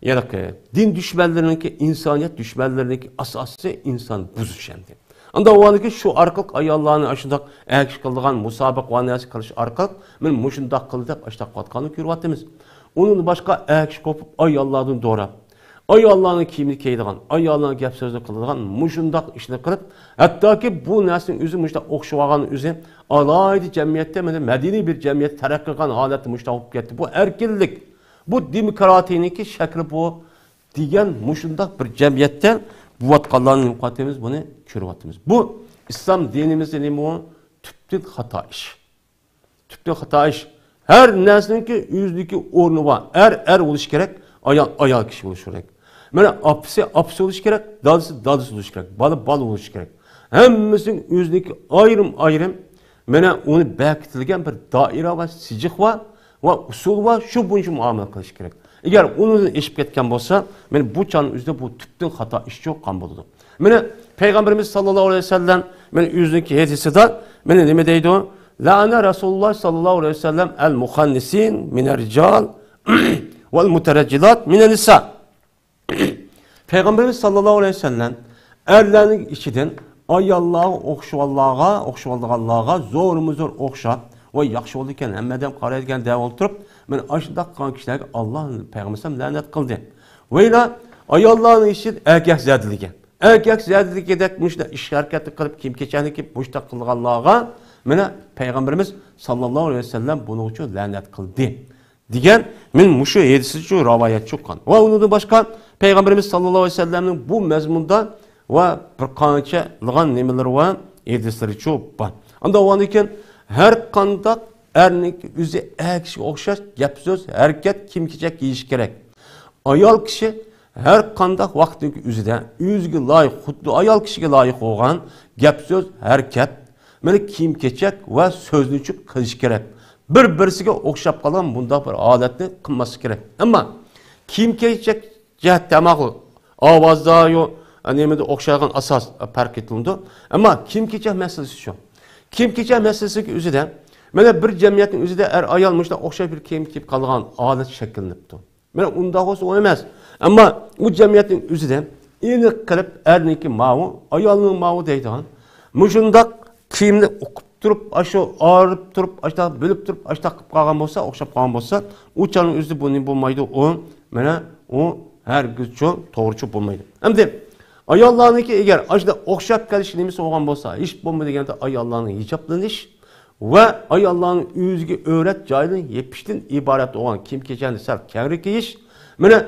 يەنى دىن دۈشمەنلىرىنىڭكى، ئىنسانىيەت دۈشمەنلىرىنىڭكى ئاساسى ئىنسان بۇزۇش ئەمدى. ئانداق بولغاندىكىن شۇ ئارقىلىق ئاياللارنى ئاشۇنداق ئەر كىشى قىلىدىغان مۇسابىقە ۋە نەرسە قىلىش ئارقىلىق مانا مۇشۇنداق قىلدى دەپ ئاشۇنداق قىلىۋاتقاننى كۆرۈۋاتىمىز. ئۇنىڭدىن باشقا ئەر كىشى قوپۇپ ئاياللاردىن دوراپ، ئاياللارنىڭ كىيىمىنى كىيىدىغان، ئاياللارنىڭ گەپ سۆزىنى قىلىدىغان مۇشۇنداق ئىشنى قىلىپ، ھەتتاكى بۇ نەرسىنىڭ ئۆزى مۇشۇنداق ئوخشىۋالغان ئۆزى ئالاھىدە جەمئىيەتتە، مانا مەدەنىي بىر جەمئىيەت تەرەققىي قىلغان ھالەتتە مۇشۇنداق بولۇپ كەتتى. بۇ ئەركىنلىك، بۇ دېموكراتىيىنىڭكى شەكلى بۇ دېگەن مۇشۇنداق بىر جەمئىيەتتە بولۇۋاتقانلارنى نېمە قىلىۋاتىمىز، بۇنى كۆرۈۋاتىمىز. بۇ ئىسلام دىنىمىزدا نېمە بۇ؟ تۈپتىن خاتا ئىش. تۈپتىن خاتا ئىش. ھەر نەرسىنىڭكى ئۆزىنىڭكى ئورنى بار. ئەر ئەر بولۇشى كېرەك، ئايال ئايال كىشى بولۇشى كېرەك. مانا ئاپىسى ئاپىسى بولۇشى كېرەك، دادىسى دادىسى بولۇشى كېرەك، بالا بالا بولۇشى كېرەك. ھەممىسىنىڭ ئۆزىنىڭكى ئايرىم ئايرىم، مانا ئۇنى بېكىتىلگەن بىر دائىرە ۋە سىجىق بار ۋە ئۇسۇل بار، شۇ بويىچە مۇئامىلە قىلىش كېرەك. ئەگەر ئۇنىڭدىن ئېشىپ كەتكەن بولسا، مانا بۇ چاغنىڭ ئۆزىدە بۇ تۈپتىن خاتا ئىش چىققان بولىدۇ. مانا پەيغەمبىرىمىز ساللاللاھۇ ئەلەيھى ۋەسەللەم مانا ئۆزىنىڭكى ھەدىسىدە مانا نېمە دەيدۇ؟ لەئەنە رەسۇلۇللاھ ساللاللاھۇ ئەلەيھى ۋەسەللەم ئەل مۇخەننىسىن مىنەر رىجال ۋەل مۇتەرەججىلات مىنەن نىسا. پەيغەمبىرىمىز ساللاللاھۇ ئەلەيھى ۋەسەللەم ئەرلەرنىڭ ئىچىدىن ئاياللارغا ئوخشىغانلارغا، ئوخشىغانلارغا زورمۇ زور ئوخشاپ، ۋاي ياخشى بولىدىكەن، ھەممە ئادەم قارايدىكەن دەپ ئولتۇرۇپ، مانا ئاشۇنداق قىلغان كىشىلەرگە ئاللا پەيغەمبەر لەنەت قىلدى. ۋەيلا ئاياللارنىڭ ئىچىدىن ئەركەك زادىلىگەن. ئەركەك زادىلىگەندەك مۇشۇنداق ئىش ھەرىكەتنى قىلىپ، كىيىم كېچەكنى كىيىپ، مۇشۇنداق قىلغانلارغا مانا پەيغەمبىرىمىز ساللاللاھۇ ئەلەيھى ۋەسەللەم بۇنىڭ ئۈچۈن لەنەت قىلدى. دېگەن، مەن مۇشۇ ھەدىسىچۇ رىۋايەتچۇ قىلغان. ۋە ئۇنىڭدىن باشقا پەيغەمبىرىمىز ساللاللاھۇ ئەلەيھى ۋەسەللەمنىڭ بۇ مەزمۇندا ۋە بىر قانچە قىلغان نېمىلىرى ۋە ھەدىسلىرىچۇ بار. ئانداق بولغاندىكىن ھەر قانداق ئەرنىڭ ئۆزى ئەر كىشىگە ئوخشاش گەپ سۆز، ھەرىكەت، كىيىم كېچەك كىيىشى كېرەك. ئايال كىشى ھەر قانداق ۋاقىتنىڭ ئۆزىدە ئۆزىگە لايىق، خۇددى ئايال كىشىگە لايىق بولغان گەپ سۆز، ھەرىكەت، مانا كىيىم كېچەك ۋە سۆزنىچۇ قىلىشى كېرەك. بىر-بىرسىگە ئوخشاپ قالغان بۇنداق بىر ھالەتنى قىلماسلىق كېرەك. ئەمما كىيىم كېچەك جەھەتتە ماقۇل. ئاۋازدا يو، نېمىدە ئوخشايدىغان ئاساس پەرق ئېتىلىدۇ. ئەمما كىيىم كېچەك مەسىلىسى شۇ. كىيىم كېچەك مەسىلىسىنىڭ ئۆزىدە، مانا بىر جەمئىيەتنىڭ ئۆزىدە ئەر-ئايال مۇشۇنداق ئوخشاش بىر كىيىم كىيىپ قالغان ھالەت شەكىللىنىپتۇ. مانا ئۇنداق بولسا ئۇ ئەمەس. ئەمما ئۇ جەمئىيەتنىڭ ئۆزىدە ئېنىق قىلىپ ئەرنىڭكى ماۋۇ، ئايالنىڭ ماۋۇ دەيدىغان مۇشۇنداق كىيىمنى ئۇقۇپ تۇرۇپ، ئاشۇ ئايرىپ تۇرۇپ، ئاشۇنداق بۆلۈپ تۇرۇپ، ئاشۇنداق قىلىپ قالغان بولسا، ئوخشاپ قالغان بولسا، ئۇ چاغنىڭ ئۆزىدە بۇ نېمە بولمايدۇ؟ ئۇ، مانا، ئۇ ھەرگىزچۇ توغرىچۇ بولمايدۇ. ئەمدى ئاياللارنىڭكى ئەگەر ئاشۇنداق ئوخشاپ كېلىش نېمىسى بولغان بولسا، ھېچ بولمىدى دېگەندە ئاياللارنىڭ ھىجابلىنىش ۋە ئاياللارنىڭ ئۆزىگە ئۆرەت جايىنى يېپىشتىن ئىبارەت بولغان كىيىم-كېچەكنى سەل كەڭرى كىيىش. مانا،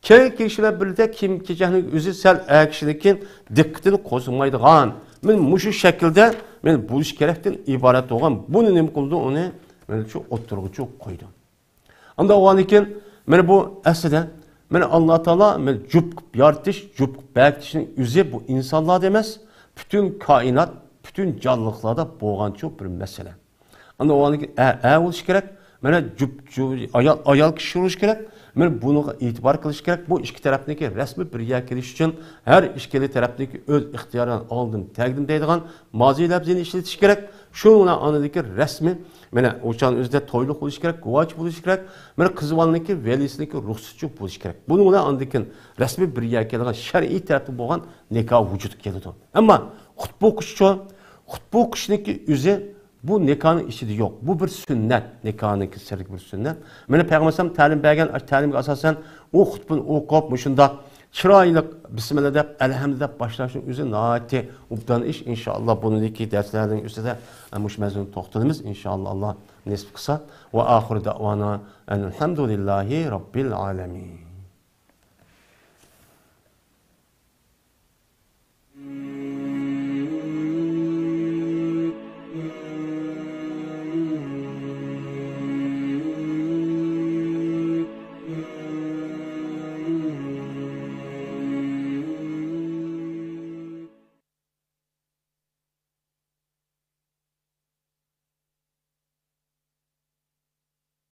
كەڭرى كىيىش بىلەن بىردە كىيىم-كېچەكنىڭ ئۆزى سەل ئەر كىشىنىڭكى دىققىتىنى قوزغىمايدىغان، مانا مۇشۇ شەكىلدە، مانا بولۇش كېرەكتىن ئىبارەت بولغان، بۇنى نېمە قىلىدۇ؟ ئۇنى، مانا شۇ ئوتتۇرىغىچۇ قويىدۇ. ئانداق بولغاندىكىن، مانا بۇ ئەسلىدە، مانا ئاللا تائالا، مانا جۈپ قىلىپ يارىتىش، جۈپ قىلىپ بېكىتىشنىڭ ئۆزى بۇ ئىنسانلاردا ئەمەس، پۈتۈن كائىنات، پۈتۈن جانلىقلاردا بولغانچۇ بىر مەسىلە. ئاندىن ئۇنىڭ ئە، ئە بولۇشى كېرەك. مانا جۈپ، جۈپ، ئايال، ئايال كىشى بولۇشى كېرەك. مانا بۇنىڭغا ئېتىبار قىلىش كېرەك. بۇ ئىككى تەرەپنىڭكى رەسمىي بىر يەرگە كېلىش ئۈچۈن ھەر ئىككىلا تەرەپنىڭكى ئۆز ئىختىيارى بىلەن ئالدىن تەگدىم دەيدىغان مازى لەپزىنى ئىشلىتىش كېرەك. شۇنىڭ بىلەن ئاندىن كېيىن رەسمىي، مانا ئۇ چاغنىڭ ئۆزىدە تويلۇق بولۇشى كېرەك، گۇۋاچى بولۇشى كېرەك. مانا قىز بالىنىڭكى ۋەلىسىنىڭكى رۇخسىتى بولۇشى كېرەك. بۇنىڭ بىلەن ئاندىن كېيىن رەسمىي بىر يەرگە كېلىدىغان شەرئىي تەرەپتىن بولغان نىكاھ ۋۇجۇدقا كېلىدۇ. ئەمما خۇتبە ئوقۇشچۇ، خۇتبە ئوقۇشنىڭكى ئۆزى بۇ نىكاھنىڭ ئىچىدە يوق. بۇ بىر سۈننەت. نىكاھنىڭكى سىرلىق بىر سۈننەت. مانا پەيغەمبەر ئەلەيھىسسالام تەلىم بەرگەن ئاشۇ تەلىمگە ئاساسەن ئۇ خۇتبىنى ئوقۇپ، مۇشۇنداق چىرايلىق بىسمىللا دەپ، ئەلھەمدۇ دەپ باشلاشنىڭ ئۆزى ناھايىتى ئوبدان ئىش. ئىنشائاللا، بۇنىڭدىكى دەرسلەرنىڭ ئۈستىدە مۇشۇ مەزمۇندا توختىلىمىز. ئىنشائاللا، ئاللا نېسىپ قىلسا. ۋە ئاخىرۇ دەۋانا ئەنىل ھەمدۇلىللاھى رەببىل ئالەمىن.